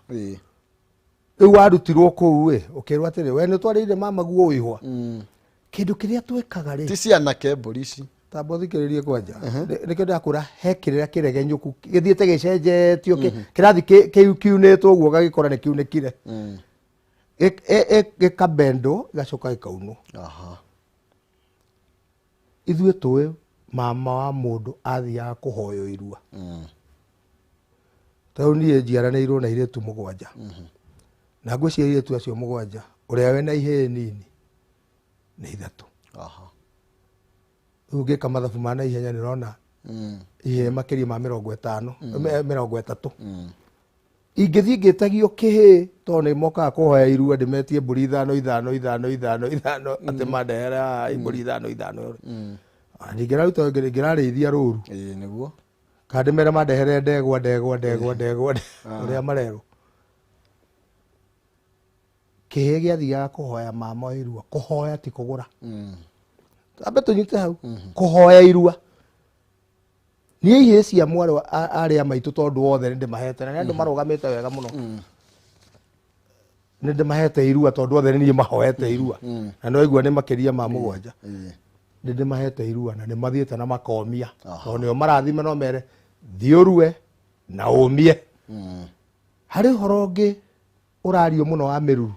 Rĩu warutirwo kũu ĩ, ũkĩrwo atĩrĩ, we nĩ ũtwarĩire mama guo ũihwa. Kĩndũ kĩrĩa twĩkaga rĩ, Ti cianake mbũri ici. Tamba ũthikĩrĩrie kwanja. Nĩkĩo ndĩrakwĩra he kĩrĩra kĩregenyũku gĩthiĩte gĩcenjetio, kĩrathi kiunĩtwo ũguo ũgagĩkora nĩ kiunĩkire. Gĩkabendwo, gĩgacoka gĩkaunwo. Ithuĩ tũĩ mama wa mũndũ athiaga kũhoywo irua. Tondũ niĩ njiaranĩirwo na airĩtu mũgwanja. Na ngwĩciria airĩtu acio mũgwanja, ũrĩa wĩna ihĩĩ nini nĩ ithatũ. Rĩu ũngĩka mathabu ma naihenya nĩ ũrona ihĩĩ makĩria ma mĩrongo ĩtano, mĩrongo ĩtatũ. Ingĩthiĩ ngĩtagio kĩhĩĩ tondũ nĩ mokaga kũhoya irua ndĩmetie mbũri ithano ithano ithano ithano ithano atĩ mandehere haha mbũri ithano ithano. Ndingĩraruta, ngĩrarĩithia rũru. Ĩĩ nĩguo. Kana ndĩmere mandehere ndegwa ndegwa ndegwa ndegwa ũrĩa marerwo. Kĩhĩ gĩathiaga kũhoya mama irua, kũhoya ti kũgũra. Ambe tũnyite hau, kũhoya irua. Niĩ ihĩĩ cia mwarĩ wa arĩa maitũ, tondũ othe nĩ ndĩmahete na nĩ andũ marũgamĩte wega mũno, nĩ ndĩmahete irua tondũ othe nĩ niĩ mahoete irua, na no igua nĩ makĩria ma 7. Nĩ ndĩmahete irua na nĩ mathiĩte na makomia, tondũ nĩo marathime, no mere thiĩ ũrue na ũmie. Harĩ ũhoro ũngĩ ũrario mũno wa mĩruru.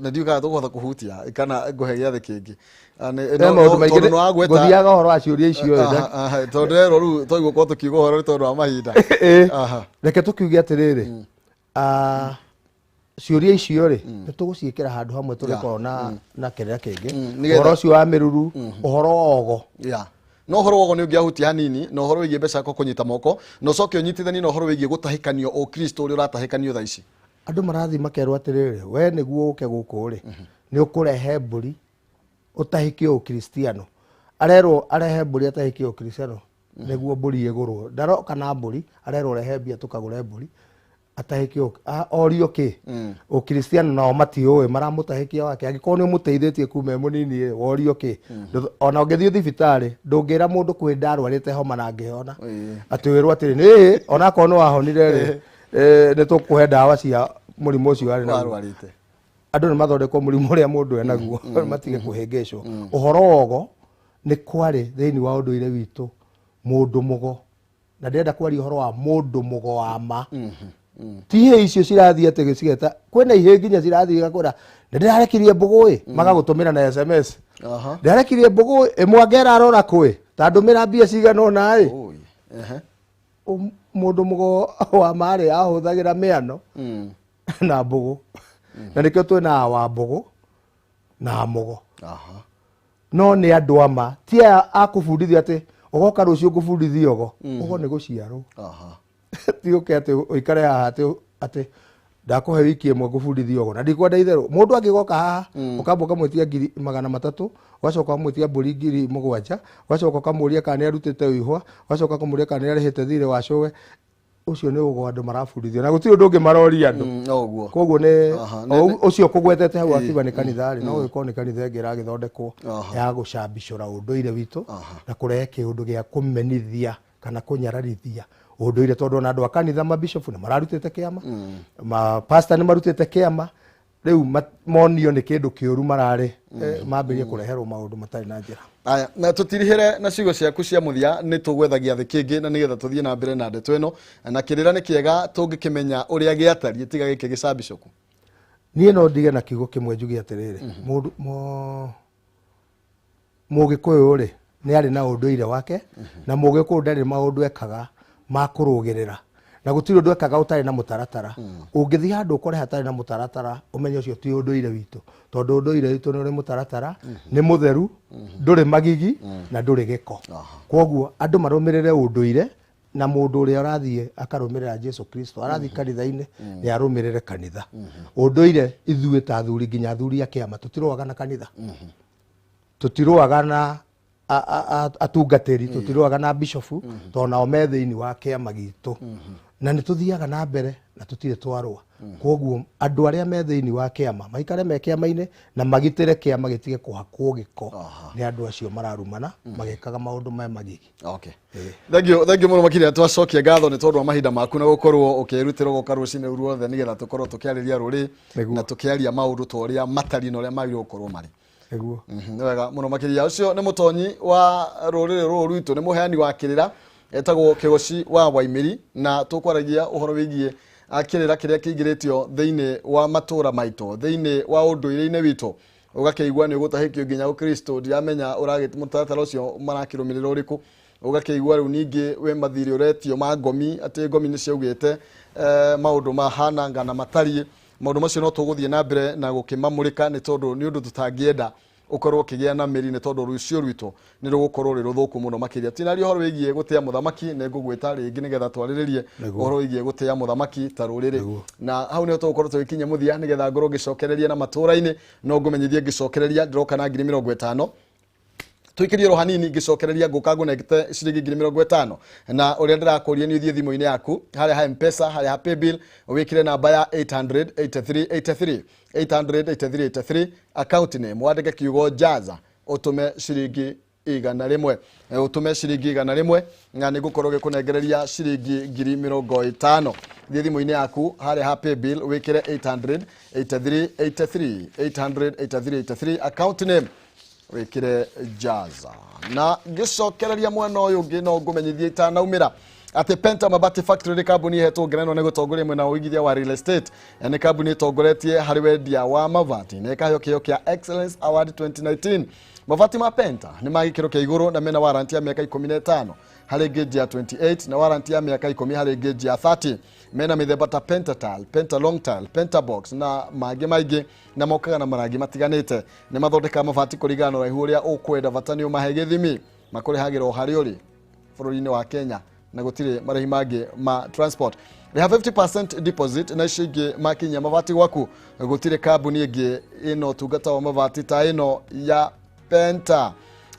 Na ndiũĩ kana tũkũhota kũhutia kana ngũhe gĩathĩ kĩngĩ. He maũndũ maingĩ. Tondũ nĩwagweta- Ngũthiaga ũhoro wa ciũria icio. Aha, tondũ rero rĩu twaigua tũkiuga ũhoro nĩ tondũ wa mahinda. Reke tũkiuge atĩrĩrĩ, ciũria icio rĩ, nĩ tũgũciĩkĩra handũ hamwe tũgĩkorwo na kĩrĩra kĩngĩ. Nĩgetha- Ũhoro ũcio wa mĩruru, ũhoro wa ogo. Yeah. No ũhoro wogo nĩ ũngĩahutia hanini na ũhoro wĩgiĩ mbeca kwa kũnyita moko, na ũcoke ũnyitithanie na ũhoro wĩgiĩ gũtahĩkanio ũkristo ũrĩa ũratahĩkanio thaa ici. Andũ marathiĩ makerwo atĩrĩrĩ, we nĩguo ũke gũkũ rĩ, nĩ ũkũrehe mbũri ũtahĩkio ũkristiano. Arerwo arehe mbũri atahĩkio ũkristiano nĩguo mbũri ĩgũrwo. Ndaroka na mbũri, arerwo rehe mbia tũkagũre mbũri atahĩkio. Orio kĩ ũkristiano, nao matiũĩ maramũtahĩkia wake. Angĩkorwo nĩ ũmũteithĩtie kuma e mũnini ĩ, worio kĩ? Ona ũngĩthiĩ thibitarĩ, ndũngĩra mũndũ kwĩ ndarwarĩte homa na ngĩhona, atĩ wĩrwo atĩrĩ nĩ onakorwo nĩ wahonire rĩ, nĩ tũkũhe ndawa cia mũrimũ ũcio warĩ naguo. Warwarĩte. Andũ nĩ mathondekwo mũrimũ ũrĩa mũndũ enaguo, matige kũhĩngĩcwo. Ũhoro wogo nĩ kwarĩ thĩinĩ wa ũndũire witũ mũndũ mũgo, na ndĩrenda kwaria ũhoro wa mũndũ mũgo wa ma, ti ihĩ icio cirathiĩ atĩ cigeta. Kwĩna ihĩ nginya cirathiĩ igakwĩra nĩ ndĩrarekirie mbũgũ ĩ, magagũtũmĩra na SMS. Ndĩrarekirie mbũgũ ĩ, mwangera arora kwĩ ta ndũmĩra mbia cigana ũna ĩ. Oi. Mũndũ mũgo wa marĩ ahũthagĩra mĩano na mbũgũ, na nĩkĩo twĩna wa mbũgũ na mũgo. No nĩ andũ ama, ti aya akũbundithia atĩ ũgoka rũciũ ngũbundithia ũgo. Ũgo nĩ gũciarwo. Ti ũke atĩ ũikare haha atĩ ndakũhe wiki ĩmwe ngũbundithia ũgo, na ndikwenda itherũ. Mũndũ angĩgoka haha, ũkamba ũkamwĩtia 300,000, ũgacoka ũkamwĩtia mbũri 7,000, ũgacoka ũkamũria kana nĩ arutĩte ũihwa, ũgacoka ũkamũria kana nĩ arĩhĩte thirĩ wa cũwe, ũcio nĩ ũgo andũ marabundithio, na gũtirĩ ũndũ ũngĩ maroria andũ. No ũguo. Koguo nĩ o ũcio kũgwetete hau akiuga nĩ kanitha rĩ, no gĩkorwo nĩ kanitha ĩngĩ ĩragĩthondekwo ya gũcambicũra ũndũire witũ na kũrehe kĩũndũ gĩa kũmenithia kana kũnyararithia ũndũire, tondũ ona andũ a kanitha, mabishopu nĩ mararutĩte kĩama, mapasta nĩ marutĩte kĩama. Rĩu monio nĩ kĩndũ kĩũru mararĩ, mambĩrĩrie kũreherwo maũndũ matarĩ na njĩra. Aya, na tũtirihĩre na ciugo ciaku cia mũthia, nĩ tũgwetha gĩathĩ kĩngĩ na nĩgetha tũthiĩ na mbere na ndeto ĩno, na kĩrĩra nĩ kĩega tũngĩkĩmenya ũrĩa gĩatariĩ tiga gĩkĩ gĩcambicũku. Niĩ no ndige na kiugo kĩmwe, njuge atĩrĩrĩ, mũndũ mũgĩkũyũ rĩ, nĩ arĩ na ũndũire wake, na mũgĩkũyũ ndarĩ maũndũ ekaga ma kũrũgĩrĩra, na gũtirĩ ũndũ ekaga ũtarĩ na mũtaratara. Ũngĩthiĩ handũ ũkore hatarĩ na mũtaratara, ũmenye ũcio ti ũndũire witũ, tondũ ũndũire witũ nĩ ũrĩ mũtaratara, nĩ mũtheru, ndũrĩ magigi na ndũrĩ gĩko. Koguo andũ marũmĩrĩre ũndũire, na mũndũ ũrĩa ũrathiĩ akarũmĩrĩra Jesu Kristo, arathiĩ kanitha-inĩ, nĩ arũmĩrĩre kanitha. Ũndũire, ithuĩ ta athuri, nginya athuri a kĩama, tũtirũaga na kanitha, tũtirũaga na atungatĩri, tũtirũaga na bishofu, tondũ nao me thĩinĩ wa kĩama gitũ, na nĩ tũthiaga na mbere na tũtirĩ twarũa. Koguo andũ arĩa me thĩinĩ wa kĩama maikare me kĩama-inĩ na magitĩre kĩama gĩtige kũhakwo gĩko nĩ andũ acio mararumana magĩkaga maũndũ me magigi. Okay. Thank you, thank you mũno makĩria. Twacokia ngatho nĩ tondũ wa mahinda maku na gũkorwo ũkĩrutĩra gũka rũcinĩ rũu ruothe nĩgetha tũkorwo tũkĩarĩria rũrĩ na tũkĩaria maũndũ ta ũrĩa matariĩ na ũrĩa magĩrĩirwo gũkorwo marĩ. Nĩguo. Nĩ wega mũno makĩria. Ũcio nĩ mũtonyi wa rũrĩrĩ rũrũ rwitũ, nĩ mũheani wa kĩrĩra, etagwo Kĩgoci wa Waimĩri, na tũkwaragia ũhoro wĩgiĩ kĩrĩra kĩrĩa kĩingĩrĩtio thĩinĩ wa matũra maitũ, thĩinĩ wa ũndũire-inĩ witũ. Ũgakĩigua nĩ ũgũtahĩkio nginya ũkristo, ndiramenya ũragĩ mũtaratara ũcio marakĩrũmĩrĩra ũrĩkũ. Ũgakĩigua rĩu ningĩ wĩ mathirĩ ũretio ma ngomi, atĩ ngomi nĩ ciaugĩte maũndũ mahananga na matariĩ maũndũ macio. No tũgũthiĩ na mbere na gũkĩmamũrĩka, nĩ tondũ nĩ ũndũ tũtangĩenda ũkorwo ũkĩgĩa na mĩri, nĩ tondũ rũciũ rwitũ nĩ rũgũkorwo rwĩ rũthũku mũno makĩria. Tinaria ũhoro wĩgiĩ gũtĩa mũthamaki, nĩ ngũgwĩta rĩngĩ nĩgetha twarĩrĩrie ũhoro wĩgiĩ gũtĩa mũthamaki ta rũrĩrĩ, na hau nĩho tũgũkorwo tũgĩkinyia mũthia, nĩgetha ngorwo ngĩcokereria na matũra-inĩ. No ngũmenyithie ngĩcokereria ndĩroka na 50,000. Tuikirie ro hanini ngicokereria nguka ngunengete ciringi 50,000 na uria ndirakuria ni uthie thimu-ini yaku haria ha Mpesa, haria ha Paybill, wikire namba ya 88383 88383, account name wandike kiugo Jaza, utume ciringi 100, utume ciringi 100 na nigukorwo gikunengereria ciringi 50,000. Thiĩ thimũ-inĩ yaku harĩa ha Paybill wikire 88383 88383, account name wikire Jaza. Na ngicokereria mwena ũyũ ũngĩ no ngũmenyithie itanaumĩra atĩ Penta Mabati Factory nĩ kambuni ĩhetwo ngerenwa nĩ gũtongoria mwena wa ũigithia wa real estate. Nĩ kambuni ĩtongoretie harĩ wendia wa mabati na ĩkaheo kĩheo kĩa Excellence Award 2019. Mabati ma Penta nĩ ma gĩkĩro kĩa igũrũ na mena warranty ya mĩaka 15 harĩ gauge ya 28 na warranty ya mĩaka 10 harĩ gauge ya 30. Mena mĩthemba ta Pentatile, Penta Long Tile, Penta Box na mangĩ maingĩ, na mokaga na marangi matiganĩte. Nĩ mathondekaga mabati kũringana na ũraihu ũrĩa ũkwenda, bata nĩ ũmahe gĩthimi. Makũrĩhagĩra o harĩa ũrĩ bũrũri-inĩ wa Kenya na gũtirĩ marĩhi mangĩ ma transport. Rĩha 50% deposit na icio ingĩ makinyia mabati gwaku. Gũtirĩ kambuni ĩngĩ ĩna ũtungata wa mabati ta ĩno ya Penta.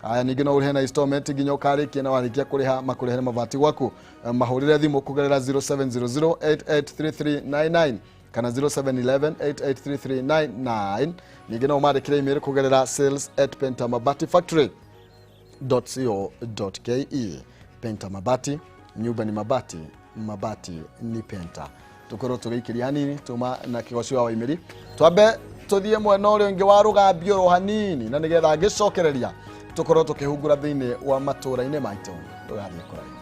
Aya, ningĩ no ũrĩhe na installment nginya ũkarĩkia, na warĩkia kũrĩha makũrĩhere mabati gwaku. Mahũrĩre thimũ kũgerera 0700 883399 kana 0711 883399. Ningĩ no ũmandĩkĩre email kũgerera sales@pentamabatifactory.co.ke. Penta Mabati, nyumba ni mabati, mabati ni Penta. Tukorwo tũgĩikĩria hanini tuma na kĩgoci wa Waimĩri, twambe tũthiĩ mwena ũrĩa ũngĩ wa rũgambio ro hanini, na nĩgetha ngĩcokereria tũkorwo tũkĩhungura thĩinĩ wa matũũra-inĩ maitũ. Ndũgathiĩ kũraihu.